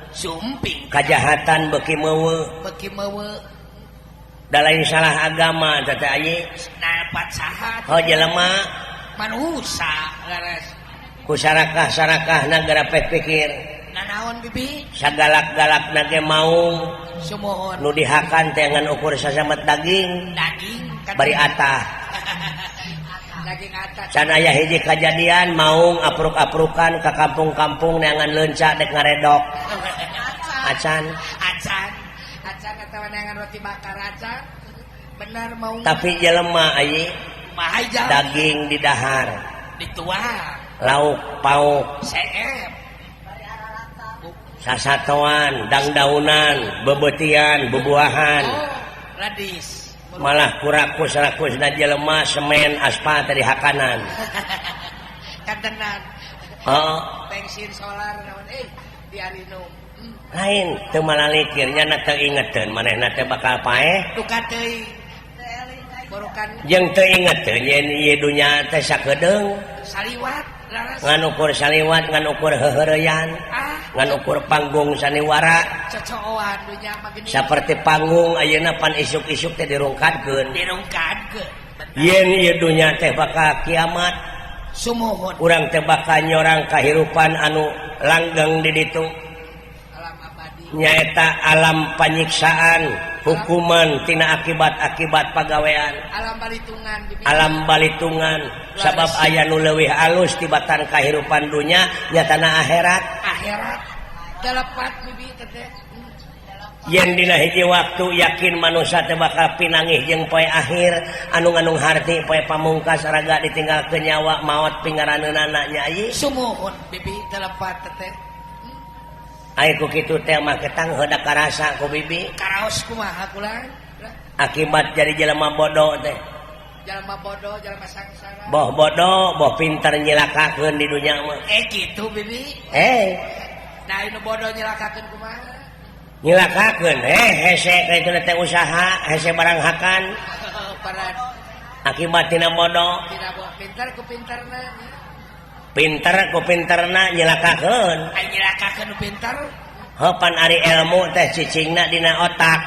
Sumping kajahatan beuki meuweuh. Beuki meuweuh. Da lain salah agama teh teh aye. Dapat saha? Oh jelema manusia leres. Ku sarakah-sarakahna geura pikir. Nanaon bibi? Sagalak-galakna ge maung. Sumuhun. Nu dihakan teh ngan ukur sasamet daging. Daging bari atah. Daging atah. Can aya hiji kajadian maung apruk-aprukan ka kampung-kampung neangan leunca dek ngaredok. Acan. Acan. Acan atawa neangan roti bakar acan. Benar maung. Tapi jelema aye daging di dahar. Dituang. Lauk pauk. Seep. Sasatoan, dangdaunan, bebetian, bebuahan. Oh, ladis. Malah kurakus-rakus na jelema semen aspal tadi hakanan. Kantenan. Heeh. Bensin solar naon Diarinum. Lain teu malalikir nya na teu ingeteun manehna teh bakal paeh. Duka teuing. Borokan jeung teu ingeteun yen ieu dunya teh sakedeung. Saliwat laras. Ngan ukur saliwat, ngan ukur heuheureyan. Ah, ngan ukur panggung saniwara. Cocooan dunya mah geuning. Saperti panggung ayeuna pan isuk-isuk teh dirungkadkeun. Dirungkadkeun. Yen ieu dunya teh bakal kiamat. Sumuhun. Urang teh bakal nyorang kahirupan anu langgeng di ditu. Alam abadi. Nyaeta alam panyiksaan, hukuman tina akibat-akibat pagawean. Alam balitungan bibi. Alam balitungan sabab aya nu leuwih alus tibatan kahirupan dunya nyatana akhirat. Akhirat telepat bibi teh. Yen dina hiji waktu yakin manusia teh bakal pinangih jeung poe akhir anu ngandung harti poe pamungkas raga ditinggalkeun nyawa maot pingaraneunana nya ieu. Sumuhun bibi telepat teh. Ai ku kitu teh mah ketang heuda karasa ku bibi. Karaos kumaha kula? Akibat jadi jelema bodoh teh. Jelema bodoh, jelema sangsara. Boh bodoh, boh pintar nyilakakeun di dunya mah. Kitu bibi. Nah, anu bodoh nyilakakeun kumaha? Nyilakakeun hese ka itu teh usaha, hese barang hakan. Akibat tina bodoh. Tina bodoh, pintar ku pintarna. Pintar ku pintarna nyilakakeun. Ai nyilakakeun nu pintar. Heuh pan ari ilmu teh cicingna dina otak.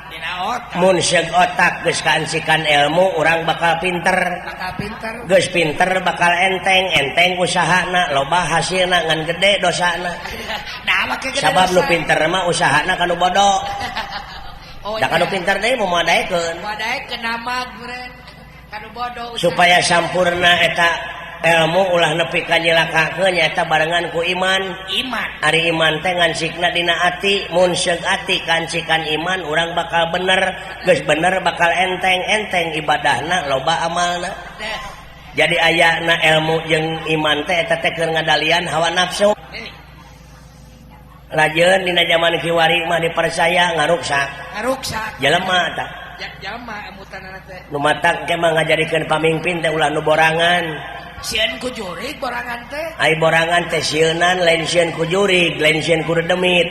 Dina otak. Mun seug otak geus kaansikan ilmu urang bakal pinter. Bakal pinter. Geus pinter bakal enteng, enteng usahana, loba hasilna ngan gede dosana. Nah, make gede sabab nu dosa. Pinter mah usahana kanu bodoh. Oh, da kanu iya. pinter deui moal daekeun. Moal daekeun namag meureun kanu bodoh usaha. Supaya sampurna eta ilmu ulah nepi ka nyilakakeun nyaeta barengan ku iman. Iman. Ari iman teh ngansikna dina ati, mun seug ati kancikan iman urang bakal bener, geus bener bakal enteng, enteng ibadahna loba amalna. Jadi ayana ilmu jeung iman teh eta teh keur ngadalian hawa nafsu. Lajeun dina zaman kiwari mah dipercaya ngaruksak. Ngaruksak. Jelema tah. Jalma emutanana teh. Nu matak ke mah ngajadikeun pamimpin teh ulah nu borangan. Sieun ku jurig borangan teh. Ai borangan teh sieunan lain sieun ku jurig, lain sieun ku dedemit.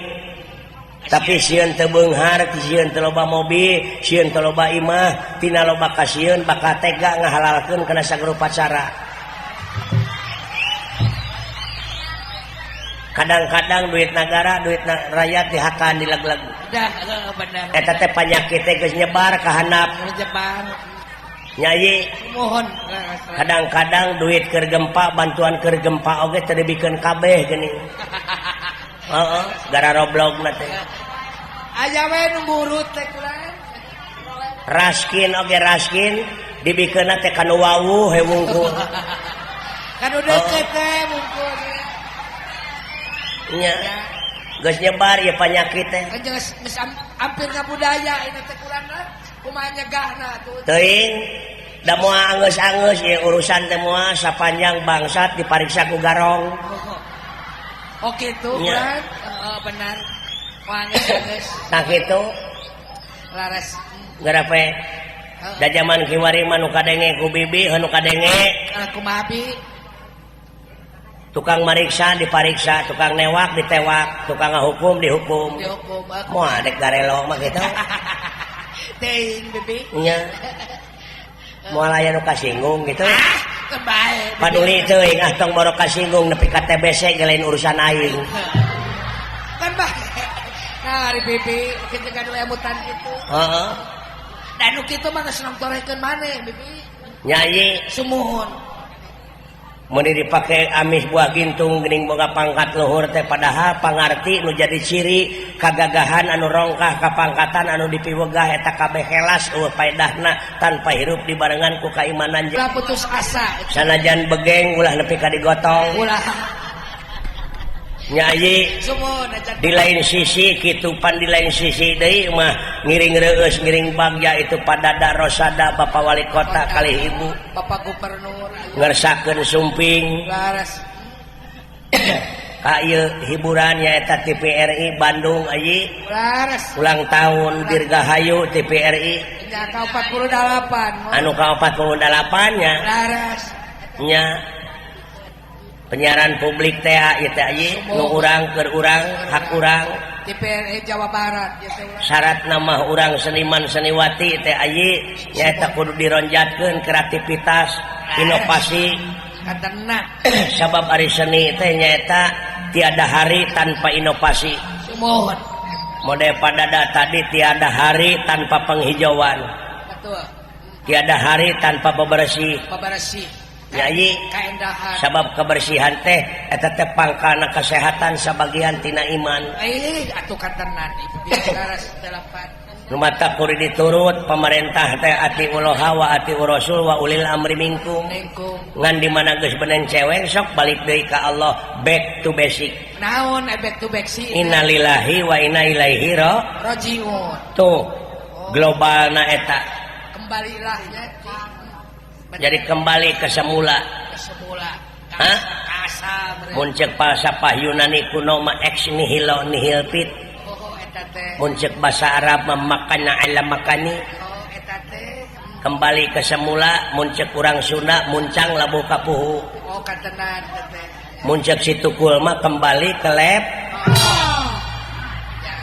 Tapi sieun teu beunghar, sieun teu loba mobil, sieun teu loba imah, tina loba kasieun bakal tega ngahalalkeun kana sagrupa cara. Kadang-kadang duit negara, duit rakyat dihakan dileg-leg. Dah, bener. Eta teh panyakit teh geus nyebar ka handap. Nyebar. Nyai mohon. Kadang-kadang duit keur gempa, bantuan keur gempa oge teu dibikeun kabeh geuning. Heeh, gara roblogna teh. Aya we nu ngurut teh kula. Raskin oge raskin dibikeunna teh kanu wawuh he wungkul. Kanu deukeut teh wungkul. Nya. Geus nyebar ieu panyakit teh. Kan geus hampir ngabudaya ini teh kurangna. Kumaha nyegahna tuh. Teuing da moal anggeus-anggeus ieu urusan teh moal sapanjang bangsat dipariksa ku garong. Oh kitu kan? Heeh benar. Moal anggeus-anggeus. Tah kitu. Laras. Garape. Da jaman kiwari mah nu kadenge ku bibi, nu kadenge. Kumaha bi? Tukang mariksa dipariksa, tukang newak ditewak, tukang ngahukum dihukum. Dihukum. Moal dek garelo mah kitu. Teuing bibi. Nya. Moal aya nu kasinggung gitu. Ah, kebae. Paduli teuing ah tong boro kasinggung nepi ka TBC ge lain urusan aing. Kan bae. Nah, ari bibi kitu gaduh emutan kitu. Heeh. Da nu kitu mah geus nongtorekeun maneh bibi. Nyai sumuhun. Mun dipake amis buah gintung geuning boga pangkat luhur teh padahal pangarti nu jadi ciri kagagahan anu rongkah kapangkatan anu dipiwegah eta kabeh helas eueuh paedahna tanpa hirup dibarengan ku kaimanan. Ulah putus asa. Sanajan begeng ulah nepi ka digotong. Ulah. Nyai di lain sisi kitu pan di lain sisi deui mah ngiring reueus ngiring bagja itu padada rosada Bapak Wali Kota kalih Ibu Bapak Gubernur ngersakeun sumping laras ka ieu hiburan nyaeta TVRI Bandung ayi laras ulang tahun Dirgahayu TVRI nya ka 48 anu ka 48 nya laras nya Penyiaran publik teh ieu teh ieu nu urang keur urang hak urang. TVRI Jawa Barat ieu teh urang. Syarat nama urang seniman seniwati teh ayi nyaeta kudu dironjatkeun kreativitas, inovasi. Katena Sabab ari seni teh nyaeta tiada hari tanpa inovasi. Sumuhun. Mode padada tadi tiada hari tanpa penghijauan. Betul. Tiada hari tanpa bebersih. Bebersih. Nyai kaendahan. Sabab kebersihan teh eta teh pangkalna kesehatan sabagian tina iman. Atuh katenan ieu laras delapan. Nu mata kudu diturut pemerintah teh atiullaha wa atiur rasul wa ulil amri minkum. Ngan di mana geus benen cewek sok balik deui ka Allah, back to basic. Naon back to basic? Innalillahi wa inna ilaihi rajiun. Tuh globalna eta. Kembalilah nya. Jadi kembali ke semula. Ke semula. Hah? Mun ceuk falsafah Yunani kuno mah ex nihilo nihil fit. Oh, eta teh. Mun ceuk bahasa Arab mah makana ala makani. Oh, eta teh. Kembali ke semula mun ceuk urang Sunda muncang labuh kapuhu. Oh, katenan eta teh. Mun ceuk si Tukul mah kembali ke lab. Oh. Ya.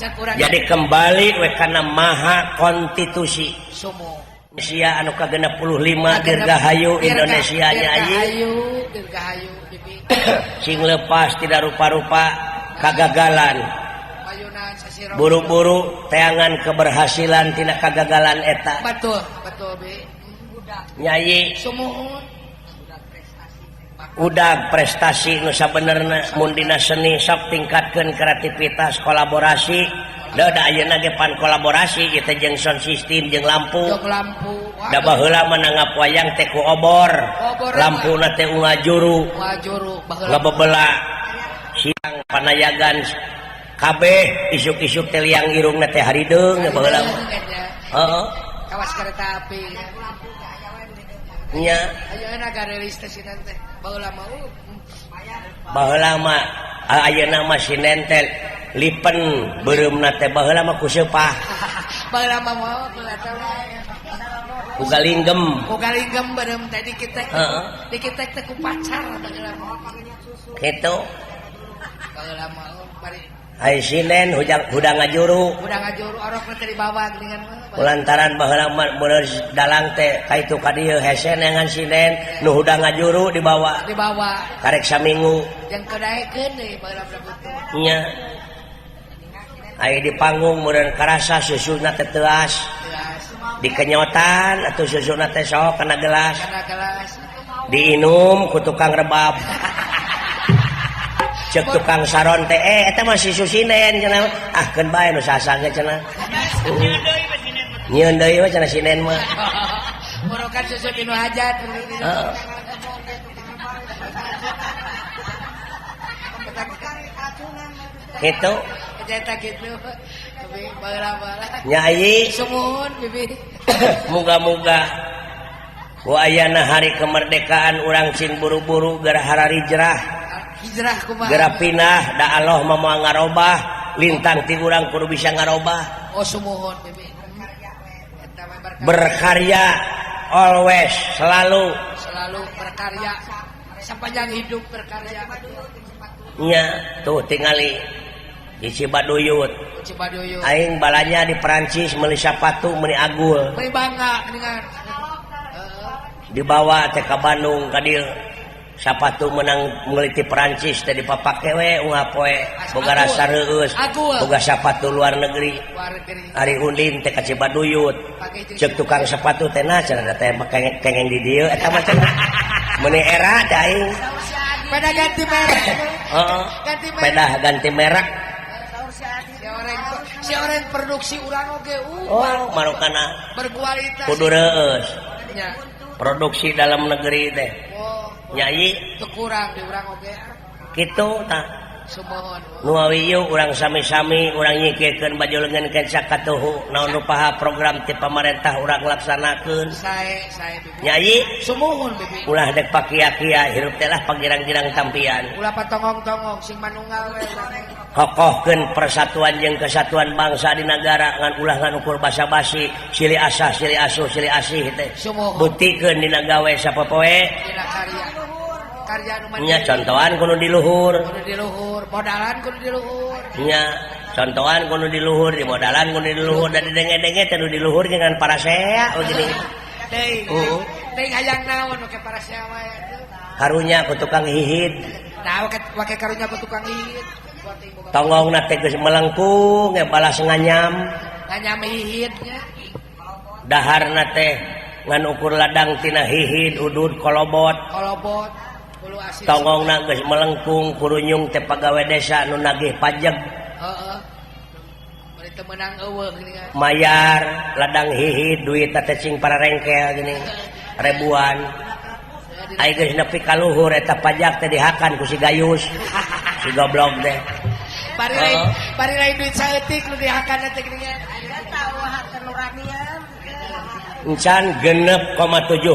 Ceuk urang. Jadi kembali we kana maha konstitusi. Sumo. Indonesia anu ka-65 dirgahayu Indonesia nya dirgahayu dirgahayu bibi. Sing lepas tidak rupa-rupa kagagalan. Buru-buru teangan keberhasilan tina kagagalan eta. Betul, betul bi. Nyai sumuhun. Udag prestasi nu sabenerna mun dina seni sok tingkatkeun kreativitas kolaborasi. Da ayeuna ge pan kolaborasi ieu teh jeung sound system jeung lampu. Jeung lampu. Da baheula mah nanggap wayang teh ku obor. Lampuna teh ungajuru. Ungajuru baheula. Ngabebela. Siang panayagan kabeh isuk-isuk teh liang irungna teh harideung baheula mah. Heeh. Kawas kereta api. Nya. Ayeuna garelis teh sinan teh. Baheula mah. Baheula mah ayeuna mah sinen teh lipen beureumna teh baheula mah ku seupah. Baheula mah baheula teh ku galinggem. Ku galinggem beureum teh dikitek. Heeh. Dikitek teh ku pacar baheula mah. Kitu. Baheula mah bari ai sinen hudang ngajuru. Hudang ngajuru orokna teh dibawa geuningan mah. Kulantaran baheula mah bener dalang teh ka itu ka dieu hese neangan sinen nu hudang ngajuru dibawa. Dibawa. Karek saminggu. Jeung kedaekeun deui baheula butuh. Nya. Ai di panggung meureun karasa susuna teh teuas. Dikenyotan atuh susuna teh sok kana gelas. Kana gelas. Diinum ku tukang rebab. Cek tukang saron teh eta mah si susinen cenah. Ah keun bae nu sasa ge cenah. Nyieun deui we cenah sinen mah. Morokan susu tinu hajat. Heeh. Kitu. Eta kitu. Bibi baheula-baheula. Nyai sumuhun bibi. Muga-muga ku ayana hari kemerdekaan urang cing buru-buru geura hararijrah. Hijrah kumaha? Geura pindah da Allah mah moal ngarobah, lintang ti urang kudu bisa ngarobah. Oh sumuhun bibi. Berkarya always, selalu. Selalu berkarya sepanjang hidup berkarya. Nya tuh tingali di Cibaduyut. Cibaduyut. Aing balanya di Perancis meuli sapatu meuni agul. Meuni bangga geuningan. Dibawa teh ka Bandung ka dieu. Sapatu menang meuli ti Perancis teh dipapake we unggal poe. Boga rasa reueus. Boga sapatu luar negeri. Ari ulin teh ka Cibaduyut. Ceuk tukang sepatu teh nah cenah teh kengeng di dieu eta mah cenah. Meuni era teh aing. Peda ganti merek. Heeh. Ganti merek. Peda ganti merek. Si orang produksi urang oge oh marukana berkualitas kudu reueus nya. Produksi dalam negeri teh. Oh, nyai teu kurang di urang oge kitu tah. Sumuhun. Nu awieu urang sami-sami urang nyikirkeun baju leungeun kenca katuhu naon rupaha program ti pamarentah urang laksanakeun. Sae sae bibi. Nyai sumuhun bibi. Ulah dek pakia-kia hirup teh lah pagirang-girang tampian. Ulah patongong-tongong sing manunggal we. Kokohkeun persatuan jeung kesatuan bangsa di nagara ngan ulah ngan ukur basa-basi silih asah silih asuh silih asih teh. Sumuhun. Buktikeun dina gawe sapopoe. Dina karya. Karya nu mandiri. Nya contohan kudu di luhur. Kudu di luhur, modalan kudu di luhur. Nya contohan kudu di luhur, di modalan kudu di luhur, da didenge-denge teh nu di luhur dengan parasea oh gini. Teuing. Heeh. Teuing hayang naon make parasea wae atuh. Karunya ku tukang hihid. Nah, wake karunya ku tukang hihid. Tonggongna teh geus melengkung ge balas nganyam. Nganyam hihid nya. Daharna teh ngan ukur ladang tina hihid udud kolobot. Kolobot. Hulu asin. Tonggongna geus melengkung kurunyung teh pagawe desa nu nagih pajeg. Heeh. Bari teu meunang eueuh geuningan. Mayar ladang hihid duit teh cing pararengkel geuning ribuan. Ai geus nepi ka luhur eta pajak teh dihakan ku si Gayus. Si goblok teh. Bari lain, bari lain duit saeutik nu dihakan teh geuningan. Encan 6,7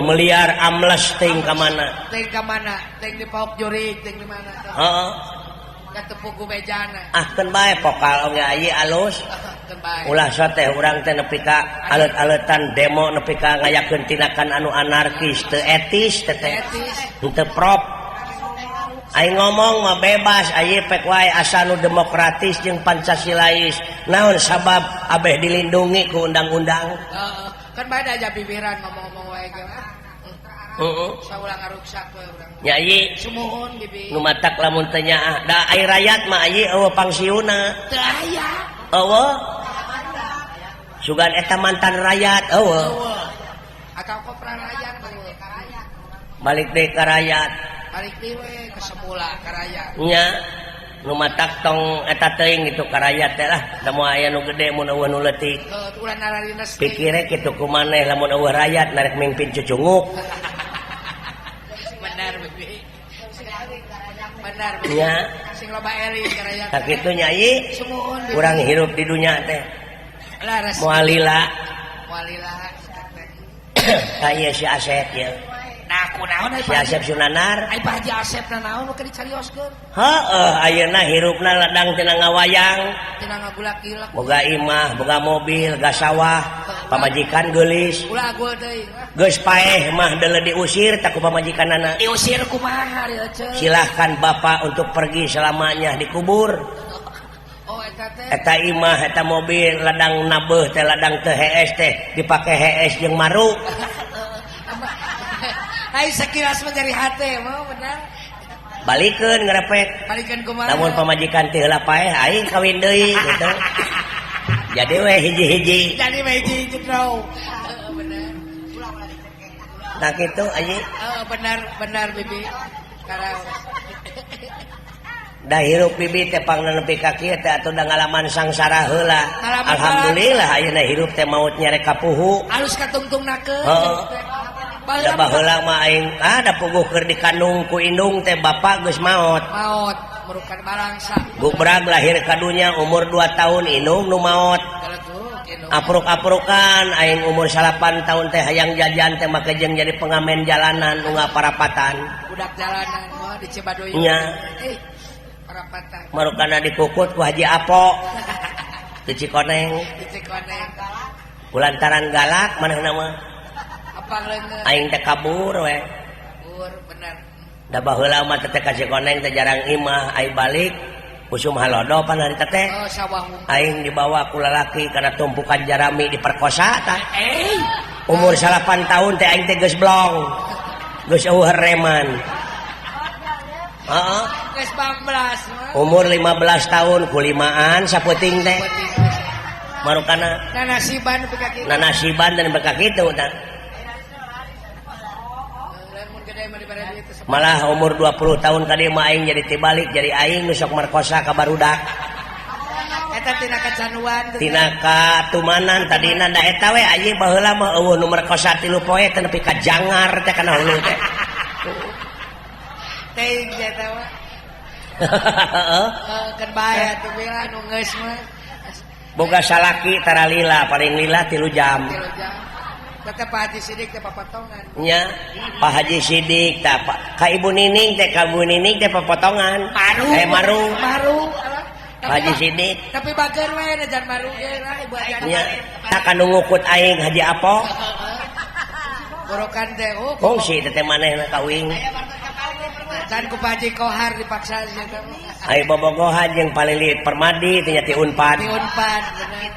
miliar amles teuing ka mana? Teuing ka mana? Teuing di pauk jurig, teuing di mana? Heeh. Ka tepuk bejana. Ah keun bae pokal oge ayi alus. Keun bae. Ulah teh urang teh nepi ka alet-aletan demo nepi ka ngayakeun tindakan anu anarkis teu etis teh teh. Etis. Teu prop. Aing ngomong mah bebas ayi pek wae asa nu demokratis jeung Pancasilais. Naon sabab abeh dilindungi ku undang-undang? Heeh. Kan bae da aja bibiran ngomong-ngomong wae ge. Heeh. Saulah ngaruksak we urang. Nya ieu sumuhun bibi. Nu matak lamun teu nyaah da ai rakyat mah ieu eueuh pangsiuna. Teu aya. Eueuh. Sugan eta mantan rakyat eueuh. Atau kopra rakyat eueuh. Balik deui ka rakyat. Balik deui we ke semula ka rakyat. Nya nu matak tong eta teuing gitu ka rakyat teh lah da moal aya nu gede mun eueuh nu leutik. Heuh, ulah nararines teh. Pikire kitu ku maneh lamun eueuh rakyat narek mimpin cucunguk. Benar bibi. Benar bibi. Nya. Sing loba eling ka rakyat. Tah kitu nya ieu. Sumuhun bibi. Urang hirup di dunya teh. Laras. Moal lila. Moal lila. Tah ieu si Asep ieu. Nah, kunaon ai Si Asep Sunanar? Ai Pak Haji Asep na naon nu keur dicarioskeun? Heeh, ayeuna hirupna ladang tina ngawayang. Tina ngagulak-gilak. Boga imah, boga mobil, ga sawah, pamajikan geulis. Ulah agul deui. Geus paeh mah deuleu diusir tak ku pamajikanana. Diusir kumaha ieu ceu? Silahkan bapak untuk pergi selamanya dikubur. Oh eta teh. Eta imah, eta mobil, ladang nabeuh teh ladang teu hees teh dipake hees jeung maru. Ai sakilas mah nyeri hate mah benar. Balikeun ngerepek. Balikeun kumaha? Lamun pamajikan teh heula paeh aing kawin deui gitu. Jadi we hiji-hiji. Jadi we hiji-hiji draw. Heeh bener. Nah kitu anjing. Heeh benar benar bibi. Karang. Da hirup bibi teh pangna nepi ka kieu teh atuh da ngalaman sangsara heula. Ngalaman Alhamdulillah ayeuna hirup teh maut nyerek kapuhu. Alus katungtungnakeun. Heeh. Da baheula mah aing da puguh keur dikandung ku indung teh bapak geus maot. Maot merukan balangsa. Gubrag lahir ka dunya umur 2 tahun indung nu maot. Apruk-aprukan aing umur 8 tahun teh hayang jajan teh make jeung jadi pengamen jalanan nu ngaparapatan. Budak jalanan mah di Cibaduy. Nya. Parapatan. Marukana dikukut ku Haji Apo. Di Cikoneng. Di Cikoneng. Kulantaran galak manehna mah. Aing teh kabur we. Kabur bener. Da baheula mah teh ka Cikoneng teh jarang imah, aing balik usum halodo pan harita teh. Oh, sawah hungkul. Aing dibawa ku lalaki kana tumpukan jarami diperkosa tah. Eh. Umur 8 tahun teh aing teh geus blong. Geus eueuh reman. Heeh. Geus 14 mah. Umur 15 tahun kulimaan sapeuting teh. Marukana nanasiban nepi ka kitu. Nanasiban dan nepi ka kitu tah. Malah umur 20 tahun kali mah aing jadi tibalik jadi aing nu sok merkosa ka barudak. Eta tina kacanuan teh. Tina katumanan tadina da eta we aing baheula mah eueuh nu merkosa 3 poe teh nepi ka jangar teh kana hulu teh. Teuing eta mah. Heeh, keun bae atuh bila nu geus mah. Boga salaki tara lila paling lila 3 jam. 3 jam. Kata Pak Haji Sidik teh papotongan. Nya, Pak Haji Sidik tah ka Ibu Nining teh ka Ibu Nining teh papotongan. Maru. Maru. Maru. Alah. Pak Haji Sidik. Tapi bager we najan maru ge lah Ibu Haji. Nya, tak kanu ngukut aing Haji Apo. Borokan teh oh. Kongsi teh manehna ka uing. Can ku Pak Haji Kohar dipaksa sih eta mah. Ai bobogohan jeung palilit Permadi teh nya ti Unpad. Ti Unpad bener.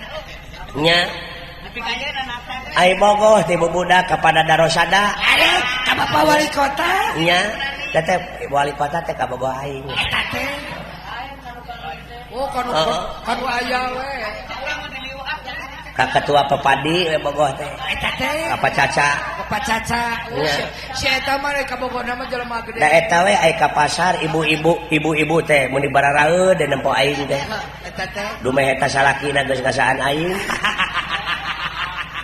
Nya. Ai bogoh ti bubudak kepada Darosada. Aduh, ka Bapak Wali Kota. Nya, teteh wali kota teh kabogoh aing. Eta teh. Oh, kanu Heeh. kanu aya we. Ka ketua Pepadi we bogoh teh. Eta teh. Ka Pak Caca. Bapak Caca. Oh, Nya. si eta mah rek kabogona mah jelema gede. Da eta we ai ka pasar ibu-ibu ibu-ibu teh mun dibararaeud nempo aing teh. Eta teh. Dumeh eta salakina geus ngasaan aing.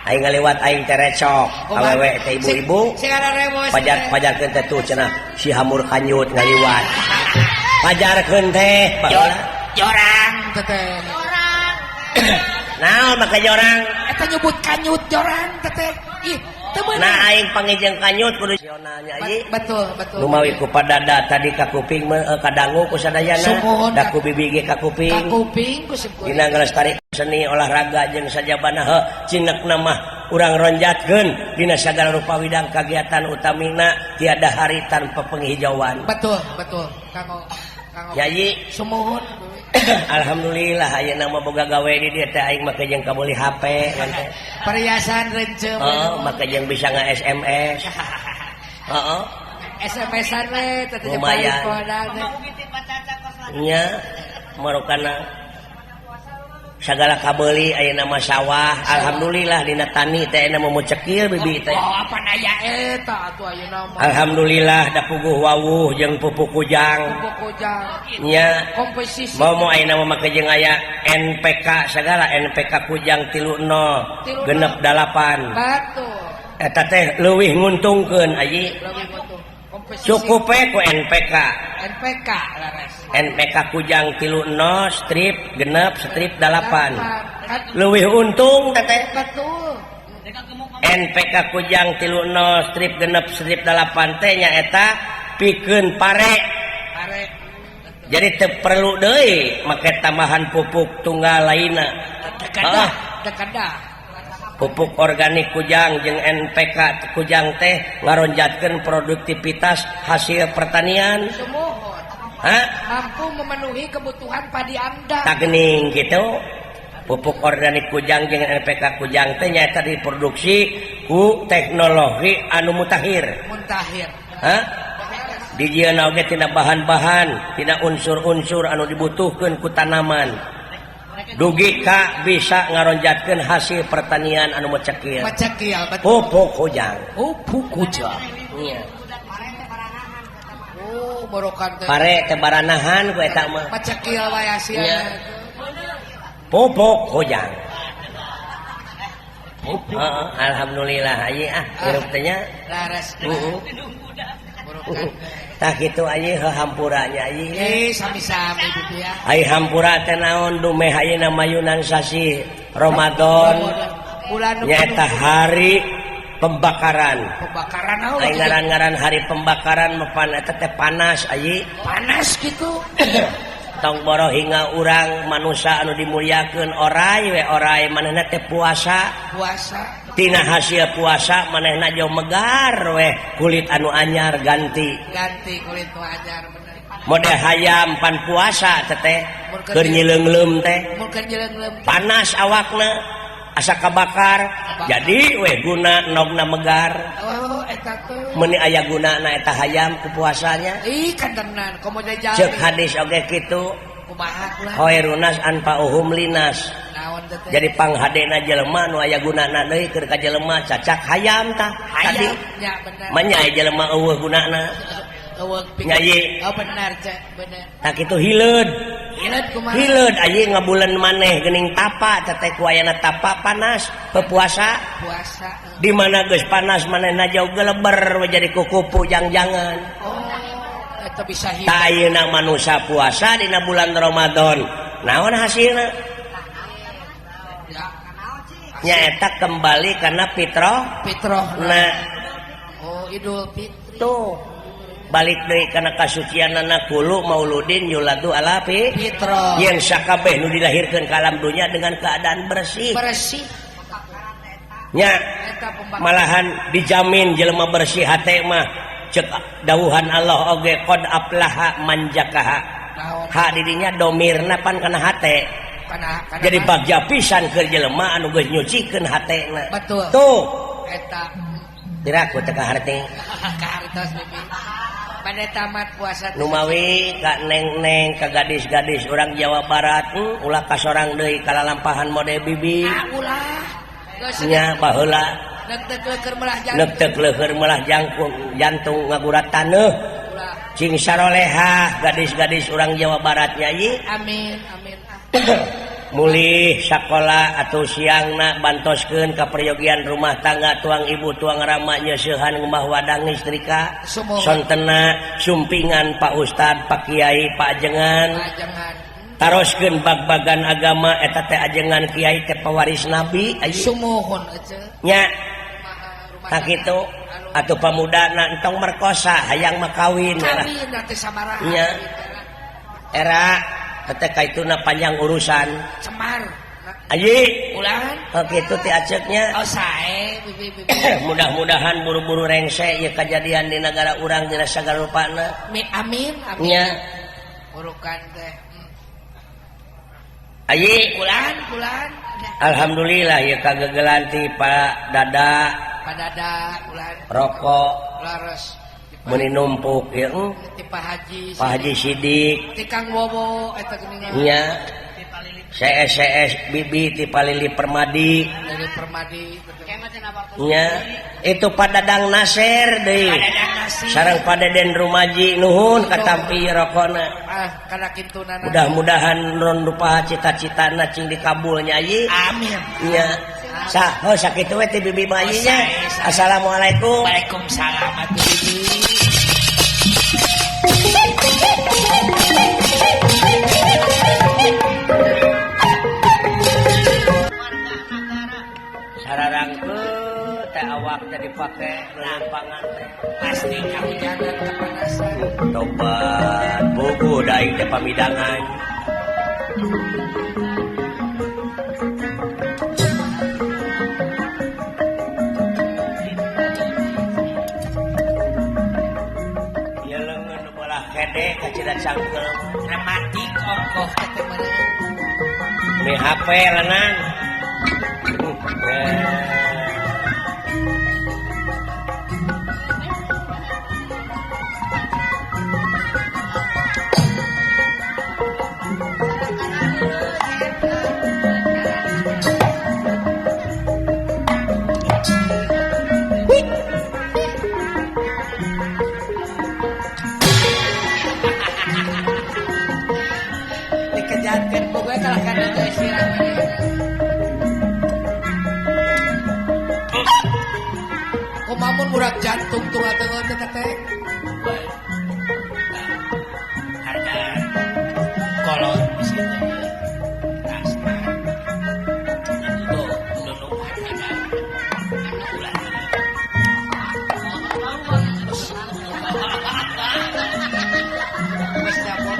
Aing ngaliwat aing teh recok. Awewe teh ibu-ibu. Sing ararewos. Pajar pajarkeun teh tuh cenah si hamur kanyut ngaliwat. Pajarkeun teh baheula. Jorang teh teh. Naon make jorang? Eta nyebut kanyut jorang teh teh. Ih, teu bener. Nah aing pangijeng kanyut kudu nasionalnya ieu. Betul, betul. Lumawi ku padada tadi ka kuping mah kadangu ku sadayana. Sumuhun. Da ku bibi ge ka kuping. Ka kuping ku simkuring. Dina ngalestari seni olahraga jeung sajabana heuh cinekna mah urang ronjatkeun dina sagala rupa widang kagiatan utamina tiada hari tanpa penghijauan. Betul, betul. Kanggo kanggo. Yayi Sumuhun. Alhamdulillah ayeuna mah boga gawe di dieu teh aing make jeung kabeuli HP kan teh. Perhiasan rencem. Heeh, make jeung bisa nge-SMS. Heeh. SMS-an we teh teh Lumayan. Nya marukana sagala kabeuli ayeuna mah sawah. Alhamdulillah dina tani teh ayeuna mah cekil bibi teh. Oh, apan aya eta atuh ayeuna mah. Alhamdulillah da puguh wawuh jeung pupuk kujang. Pupuk kujang. Nya komposisi. Momo ayeuna mah make jeung aya NPK sagala NPK kujang 30 genep 8. Betul. Eta teh leuwih nguntungkeun ayi. Leuwih nguntungkeun. Komposisi. Cukup we ku NPK. NPK laras. NPK kujang 30 strip genep strip 8. Leuwih untung teh teh. Betul. NPK kujang 30 strip genep strip 8 teh nyaeta pikeun pare. Pare. Jadi teu perlu deui make tambahan pupuk tunggal lainna. Teu kedah, teu kedah. Pupuk organik kujang jeung NPK kujang teh ngaronjatkeun produktivitas hasil pertanian. Sumuhun. Hah? Mampu memenuhi kebutuhan padi Anda. Tak gening gitu. Pupuk organik kujang jeung NPK kujang teh nyaeta diproduksi ku teknologi anu mutakhir. Mutakhir. Hah? Dijieun oge tina bahan-bahan, tina unsur-unsur anu dibutuhkeun ku tanaman. Dugi ka bisa ngaronjatkeun hasil pertanian anu mecekil. Mecekil, betul. Pupuk kujang. Pupuk kujang. Iya. Oh, borokan teh. Pare teh baranahan ku eta mah. Mecekil wae hasilna. Iya. Pupuk kujang. Pupuk. Heeh, alhamdulillah ayi ah hirup teh nya. Laras. Heeh. Borokan. Tah kitu ayi heuh hampura nya ayi. Sami-sami bibi ya. Ai hampura teh naon dumeh ayeuna mayunan sasih Ramadan. Bulan nyaeta hari pembakaran. Pembakaran naon? Ai ngaran-ngaran hari pembakaran mah pan eta teh panas ayi. Panas kitu. Tong boro hingga urang manusia anu dimuliakeun orai we orai manehna teh puasa. Puasa. Tina hasil puasa manehna jauh megar we kulit anu anyar ganti. Ganti kulit nu anyar bener. Model hayam pan puasa teteh keur nyileungleum teh. Mun keur nyileungleum. Panas awakna asa kabakar. Jadi we guna nogna megar. Oh eta teh. Meuni aya gunana eta hayam ku puasanya. Ih kan tenan komo jajal. Ceuk hadis oge kitu. Kumaha kula? Khairunas anfa'uhum linas. Naon teh teh? Jadi panghadena jelema nu aya gunana deui keur ka jelema cacak hayam tah. Tadi hayam nya bener. Manya aya jelema eueuh gunana. Eueuh Nya ieu. Oh benar cek bener. Tah kitu hileud. Hileud kumaha? Hileud ayeuna ngabulan maneh geuning tapa teteh ku ayana tapa panas pepuasa. Puasa. Di mana geus panas manehna jauh geleber we jadi kukupu jang-jangan. Oh eta bisa hidup. Tah ayeuna manusia puasa dina bulan Ramadan. Naon hasilna? Ya. Nyaeta kembali karena fitrah. Fitrah. Nah. Oh Idul Fitri. Tuh. Balik deui kana kasucianana kulu mauludin yuladu ala fitrah. Yen sakabeh nu dilahirkeun ka alam dunya dengan keadaan bersih. Bersih. Nya. Malahan dijamin jelema bersih hate mah Cek dawuhan Allah oge qad aflaha man zakaha. Ha didinya domirna pan kana hate. Jadi bagja pisan keur jelema anu geus nyucikeun hatena. Betul. Tuh. Eta. Diraku teh kaharti. Kahartos bibi. Bade tamat puasa. Numawi ka neng-neng ka gadis-gadis urang Jawa Barat ulah kasorang deui kalalampahan mode bibi. Ah ulah. Nya baheula. Nek teu leueur melah jangkung jantung ngagurat taneuh. Cing sarolehah gadis-gadis urang Jawa Barat nyanyi. Amin amin. Mulih sakola atau siangna bantoskeun ka peryogian rumah tangga tuang ibu tuang rama nyeusehan ngembah wadang istrika sontena sumpingan Pak Ustad Pak Kiai Pak Ajengan taroskeun bag-bagan agama eta teh ajengan kiai teh pewaris nabi sumuhun nya tak kitu atuh pamudana entong merkosa hayang mah kawin nya era teh kaituna panjang urusan cemar aji ulangan oh kitu teh aceuknya oh sae bibi bibi mudah-mudahan buru-buru rengse ieu kajadian di nagara urang dina sagala rupana amin amin nya urukan teh aji ulangan ulangan alhamdulillah ieu kagegelan ti Pak Dada Pak Dada ulangan rokok laras meuni numpuk ieu ti Pak Haji Pak Haji Sidik ti Kang Wowo eta geuningan nya CSCS Bibi ti Palili Permadi dari Permadi nya itu Pak Dadang Nasir deui sareng Pak Deden Rumaji nuhun katampi rokona ah kana kintunana mudah-mudahan ron rupa cita-citana cing dikabul nya ieu amin nya sah heuh sakitu we ti Bibi mah ieu nya assalamualaikum waalaikumsalam atuh Bibi. Sararangkeut teh awak teh dipake lelempangan teh pasti kahujanan kepanasan tobat buku daing teh pamidangan ieu leungeun nu bolah kede kacida cangkeul rematik ongkoh teh meureun mi HP leunang. Dikejarkeun ku gue kalah kana teh sirah. Kumamun murag jantung tunggal-tunggal teh teh. Harga kolot di situ. Tasna. Tuh, nunungan ada. Ulah. Geus dapur.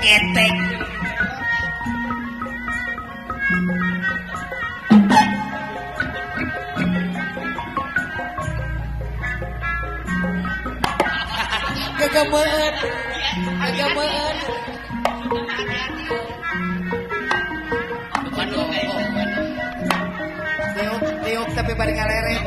Ketek. Gegemeun. Gegemeun. Tiup, tiup tapi bari ngaleret.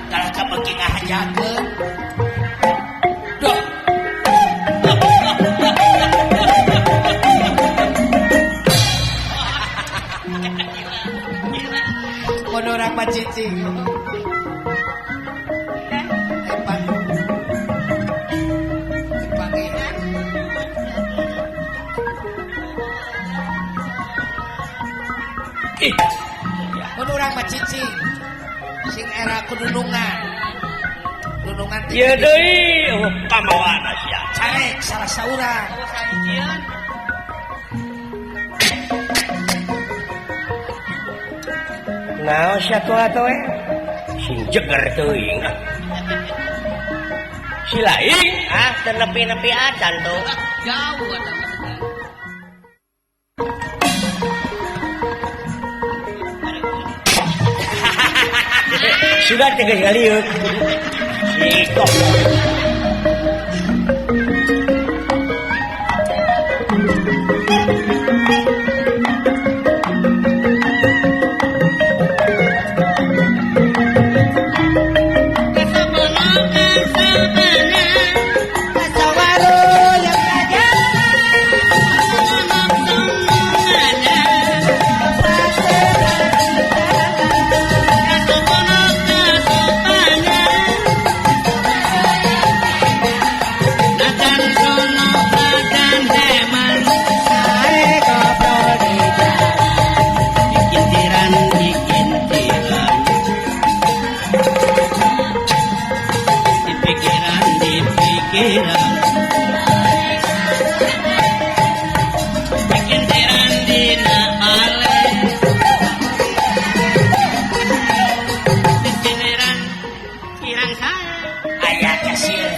Kalah kabeuki ngahajakeun. mah cicing. Hebat. Dipanggil. Ih, Mun urang mah cicing. Sing era kudunungan. Dunungan teh ieu deui pamawana sia. Carek salah saurang. Naon sia tua we? Sing jeger teuing. Si lain Ah, teu nepi-nepi acan tuh. Jauh atuh. Sudah teh geus ngaliuk. Si goblok. Aya kasieun.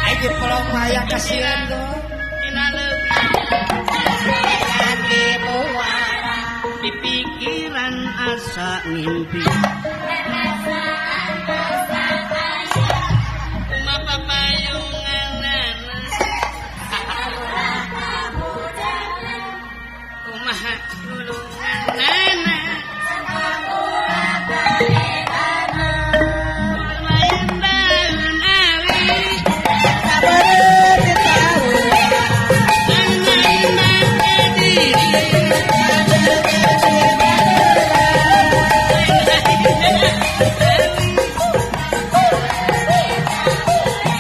Aya di pelong mah aya kasieun tuh. Di pikiran asa mimpi. Kumaha nulunganana. Lain daun awi. Lain diri.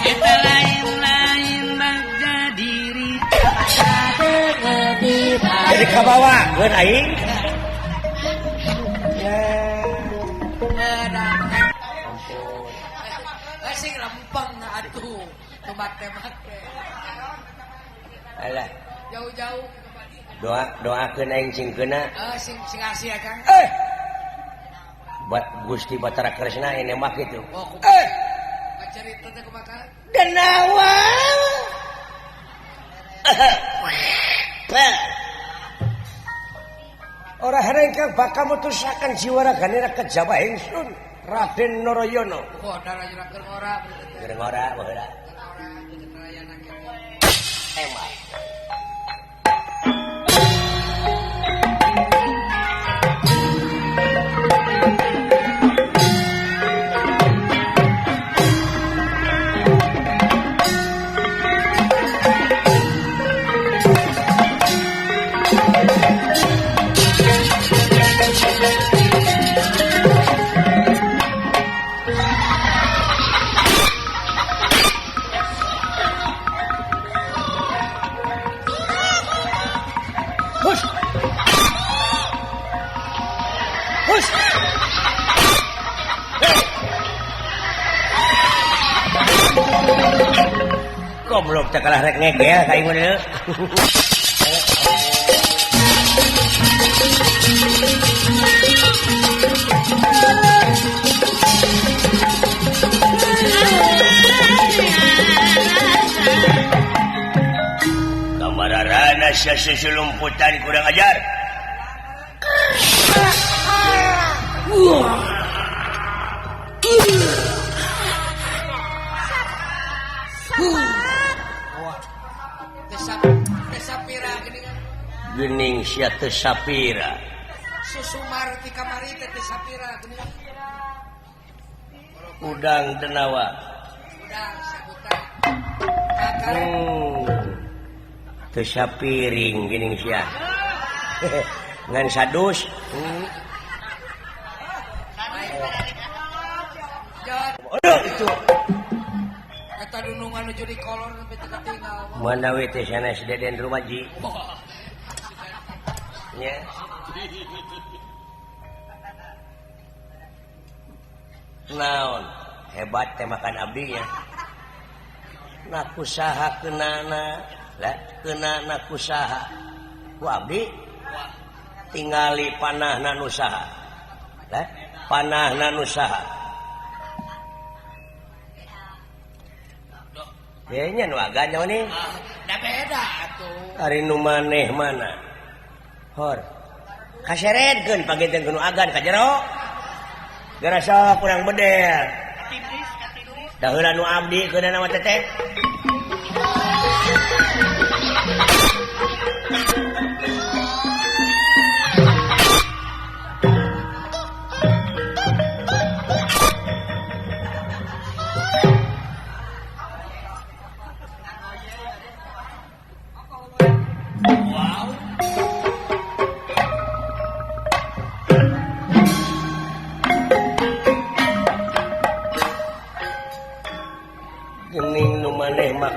Eta lain-lain bagja diri. Jadi kabawa geun aing. Sing lempeng atuh. Tumak-temake. Alah, Jauh-jauh. doa doakeun aing sing keuna. Sing sing asih ya Kang. Eh. Gusti Batara Kresna ini mah kitu. Oh, kumaha? Cerita teh kumaha? Denawa. Ora hereng bakal mutusaken jiwa ragane ra kejaba ingsun Raden Narayana. Oh, darah keur ngora berarti teh. Keur ngora baheula. Ngora deket Narayana kitu. Emang. Hus. Hus. Goblok teh kalah rek ngegel ka ieu deui. Kamararana sia susulumputan kurang ajar. Wah. Teu sapira geuning kan. Geuning sia teu sapira. Susumar ti kamari teh teu sapira geuning. Udang denawa. Udang sabutan. Kakare Teu sapiring geuning sia. Ngan sadus. nuju di kolor nepi teu katinggal. Mana we teh sanes Deden Rumaji. Nya. Naon hebat teh makan abdi nya. Na kusaha keunana, lah keunana kusaha. Ku abdi tingali panahna nu saha. Lah panahna nu saha. Kayaknya nu agan nyawa nih. Da beda atuh. Ari nu maneh mana? Hor. Kaseredkeun panggiteun nu agan ka jero. Gara sok kurang bedel. Da heula nu abdi keunana mah teteh.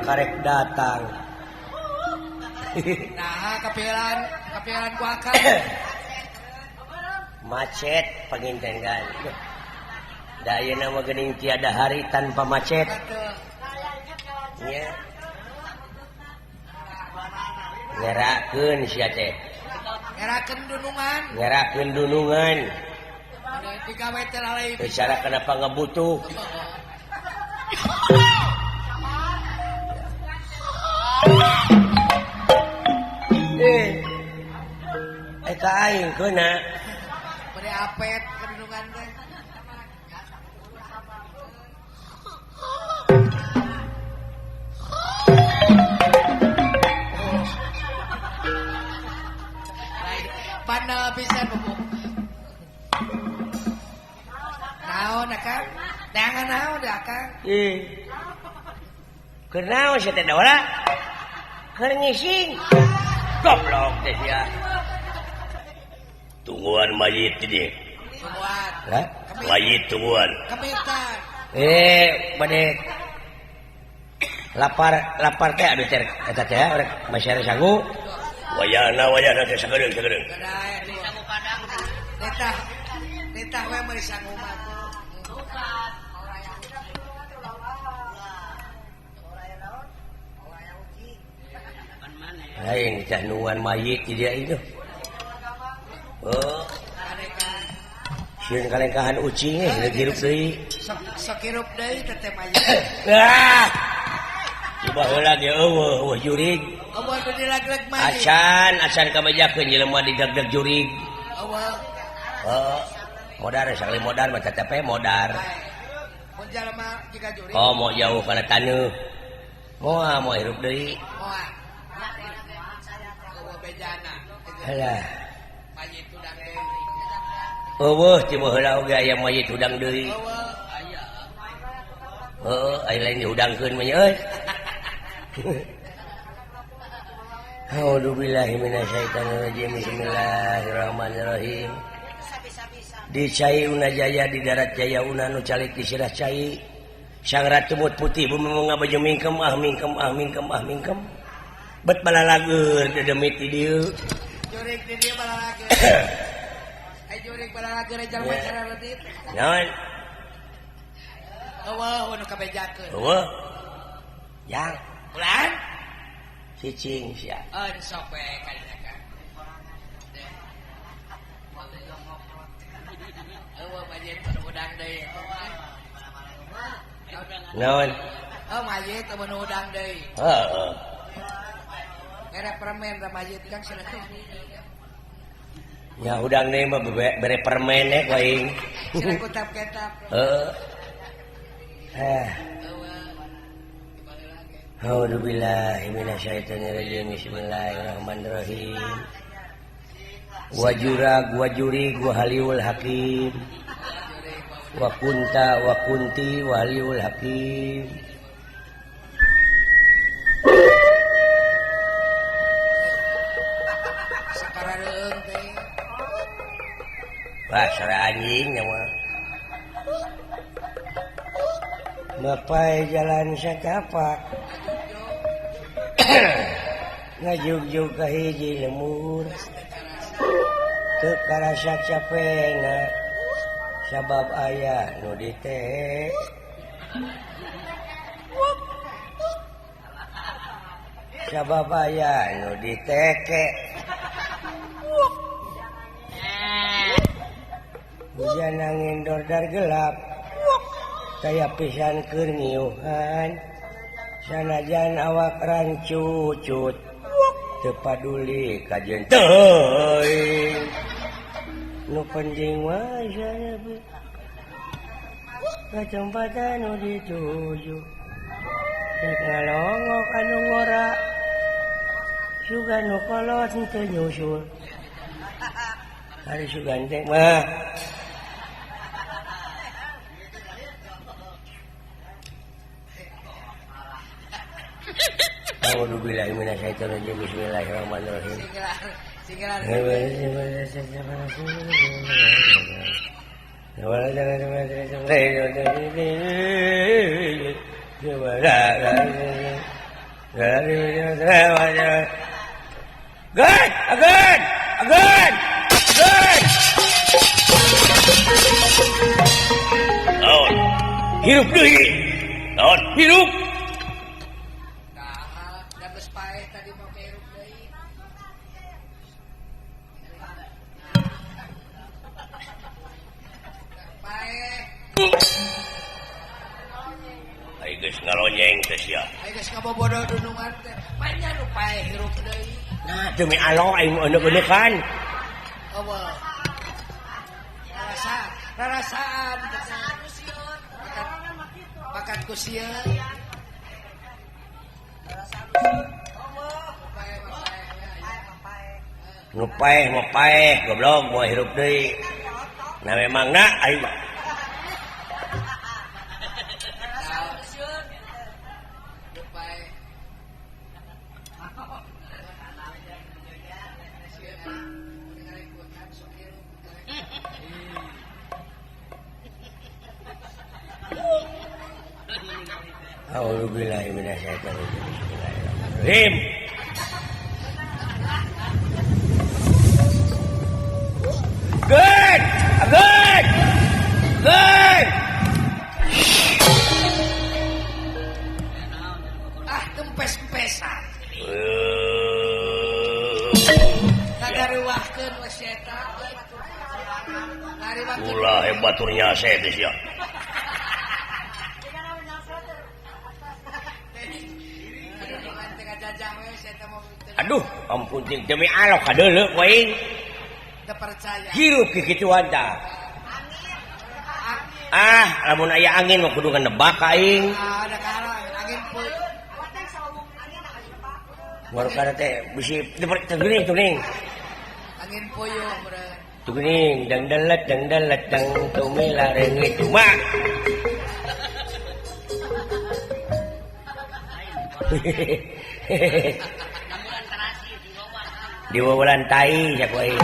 Karek datang. Nah, kapilan ku akang. Macet panginten kan. Da ayeuna mah geuning tiada hari tanpa macet. Nya. Ngerakeun sia teh. Ngerakeun dunungan. Ngerakeun dunungan. Digawe teh lalai. Bicara kenapa ngebutuh. Ka aing keuna. Bade apet kedunungan teh. Pana pisan buku. Naon akang? Dangan naon da akang? Ih. Keur naon sia teh daora? Keur ngising. Goblok teh sia. Tungguan mayit ini. Tungguan. Hah? Mayit tungguan. Kemitan. Bade lapar teh aduh teh eta teh rek masyarakat sangu. Wayana teh sagedeung sagedeung. Sangu padang. Detah. Detah we meuli sangu mah. Lain teh nungguan mayit di dia itu. Oh. Sieun kalengkahan ucing eh hirup deui. Sok hirup deui teh teh mayit. Ah. Coba heula ge eueuh jurig. Eueuh nu dilagleg mayit. Acan kabejakeun jelema digagleg jurig. Eueuh. Oh, modar sakali modar mah tetep modar. Mun jelema jiga jurig. Oh, mau jauh kana taneuh. Moal moal hirup deui. Moal. Eueuh bejana. Halah. Mayit hudang deui. Eueuh ti baheula oge aya mayit hudang deui. Eueuh aya. Heuh, aya lain dihudangkeun mah nya euy. A'udzubillahi minasyaitonirrajim. Bismillahirrahmanirrahim. Di cai una jaya di darat jaya una nu calik di sirah cai. Sang ratu mut putih bumi ngabaju mingkem ah mingkem ah mingkem ah mingkem. Bet balalageun dedemit di dieu. Jurig di dieu balalageun. Ai jurig balalageun jalma cara leutik. Naon? Eueuh nu kabejakeun. Eueuh. Yang bulan cicing sia. Oh, sok we kadinya kan. Eueuh mayit nu hudang deui. Naon? Oh, mayit nu hudang deui. Heeh. Mere permen da mayit kan cenah. Ya hudang deui mah bere permen we aing. Cenah kutap-ketap. Heeh. Eh. A'udzubillahi minasyaitonirrajim. Bismillahirrahmanirrahim. Wa jurag wa jurig wa haliul hakim. Wa kunta wa kunti wa haliul hakim. Wah, sara anjing nyawa. Mapai jalan satapak ngajugjug ka hiji lemur teu karasa capena sabab aya nu diteh sabab aya nu diteke hujan angin dordar gelap kaya pisan keur ngiuhan sanajan awak rancucut teu paduli kajeun teuing nu penting mah ka tempat anu dituju rek ngalongok anu ngora sugan nu kolot teu nyusul ari sugan teh mah A'udzubillahi minasyaitonirrajim. Bismillahirrahmanirrahim. Good, good, good, good. Naon? Hirup deui. Naon? Hirup. Ai geus ngalonyeng teh sia. Ai geus ngabobodo dunungan teh. Banyak nu paeh hirup deui. Nah, demi Allah aing euneuh-euneukhan. Eueuh. Rarasaan bakat ku sieun. Nu paeh mah paeh goblok moal hirup deui. Nah memang na aing mah. A'udzubillahi minasyaitonirrajim. Bismillahirrahmanirrahim. Good! Good! Good! Ah, kempes-kempesan. Ngagaruwahkeun we si eta. Ulah hebat turnya saya teh sia. Aduh, ampun jeung demi Allah kadeuleu aing. Teu percaya. Hirup kikituan tah. Ah, lamun aya angin mah kudu ngebak ka aing. Ah, ada kahalang angin puyuh. Baru teh bisi teu geuning tuh ning. Angin puyuh meureun. Tuh geuning dang dalet dang tumila reungit cuma. Di wawalan tai sia ku aing.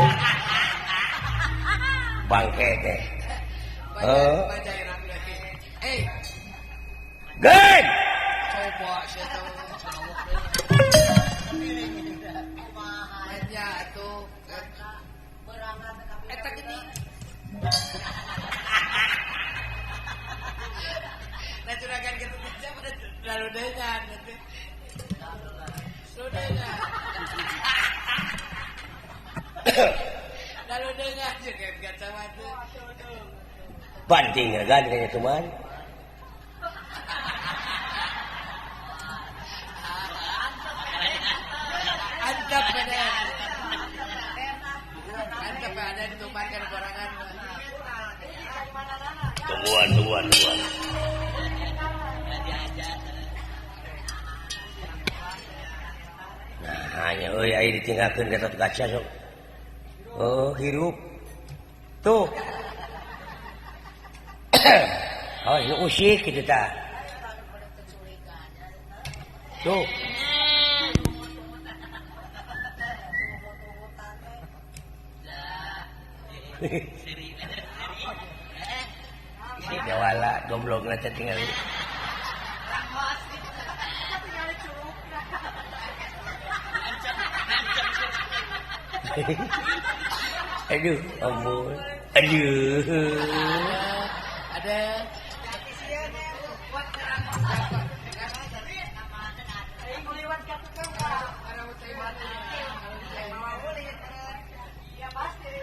Bangke teh. Heuh. Good. Coba sia teh cawok deui. Nya atuh eta geuning. Nah juragan kitu teh lalu dengan teh. Lalu dengar juga kacamata. Banting kan kayaknya teman. Antap ada. Antap ada di teman kan borangan. Tungguan. Nah, hanya euy ai ditinggalkeun Gatot Kaca sok. Oh, hirup. Tuh. Oh, nu usik kitu tah. Tuh. Si dawala goblok teh tinggal. Aduh, ampun. Aduh. Ada.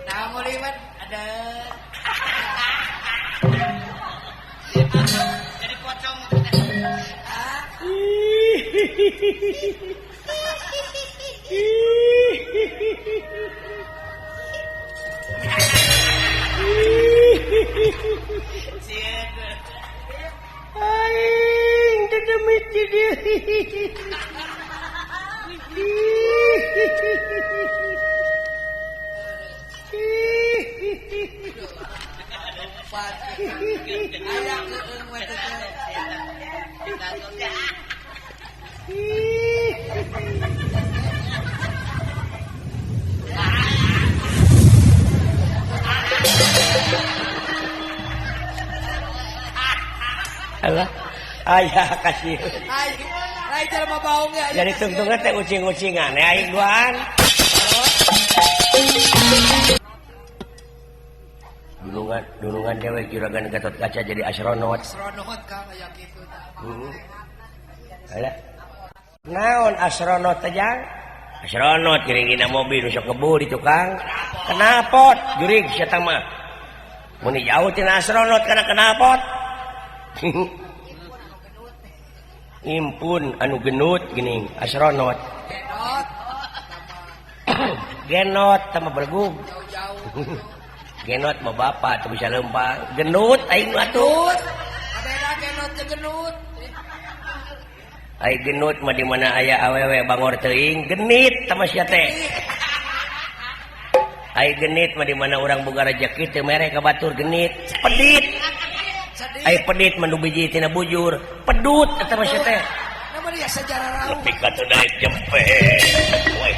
Nah, nguliwat ada. Jadi pocong. Aing dedemit jadi. Alah, ayah kasih. Ai jelema baung ya. Jadi tungtungan teh ucing-ucingan ya aing duaan. Dulungan, dulungan dewek juragan Gatot Kaca jadi astronot. Astronot Kang aya kitu tah. Alah. Naon astronot teh jang? Astronot geuning dina mobil nu sok ngebul di tukang. Knalpot jurig sia mah. Mun jauh tina astronot kana knalpot. Impun anu genut geuning astronot. Genot. Genot sama bergug. Jauh-jauh. Genot mah bapak tuh bisa lempang. Genut aing mah tuh. Abeda genot jeung genut. Aing genut mah di mana aya awewe bangor teuing genit sama sia teh. Aing genit mah di mana urang boga rejeki teu mere ka batur genit. Pedit. Aing pedit mah nu biji tina bujur. Pedut eta mah sia teh. Nama dia sejarah rauh. Nepi ka teu daek jempe. Weh.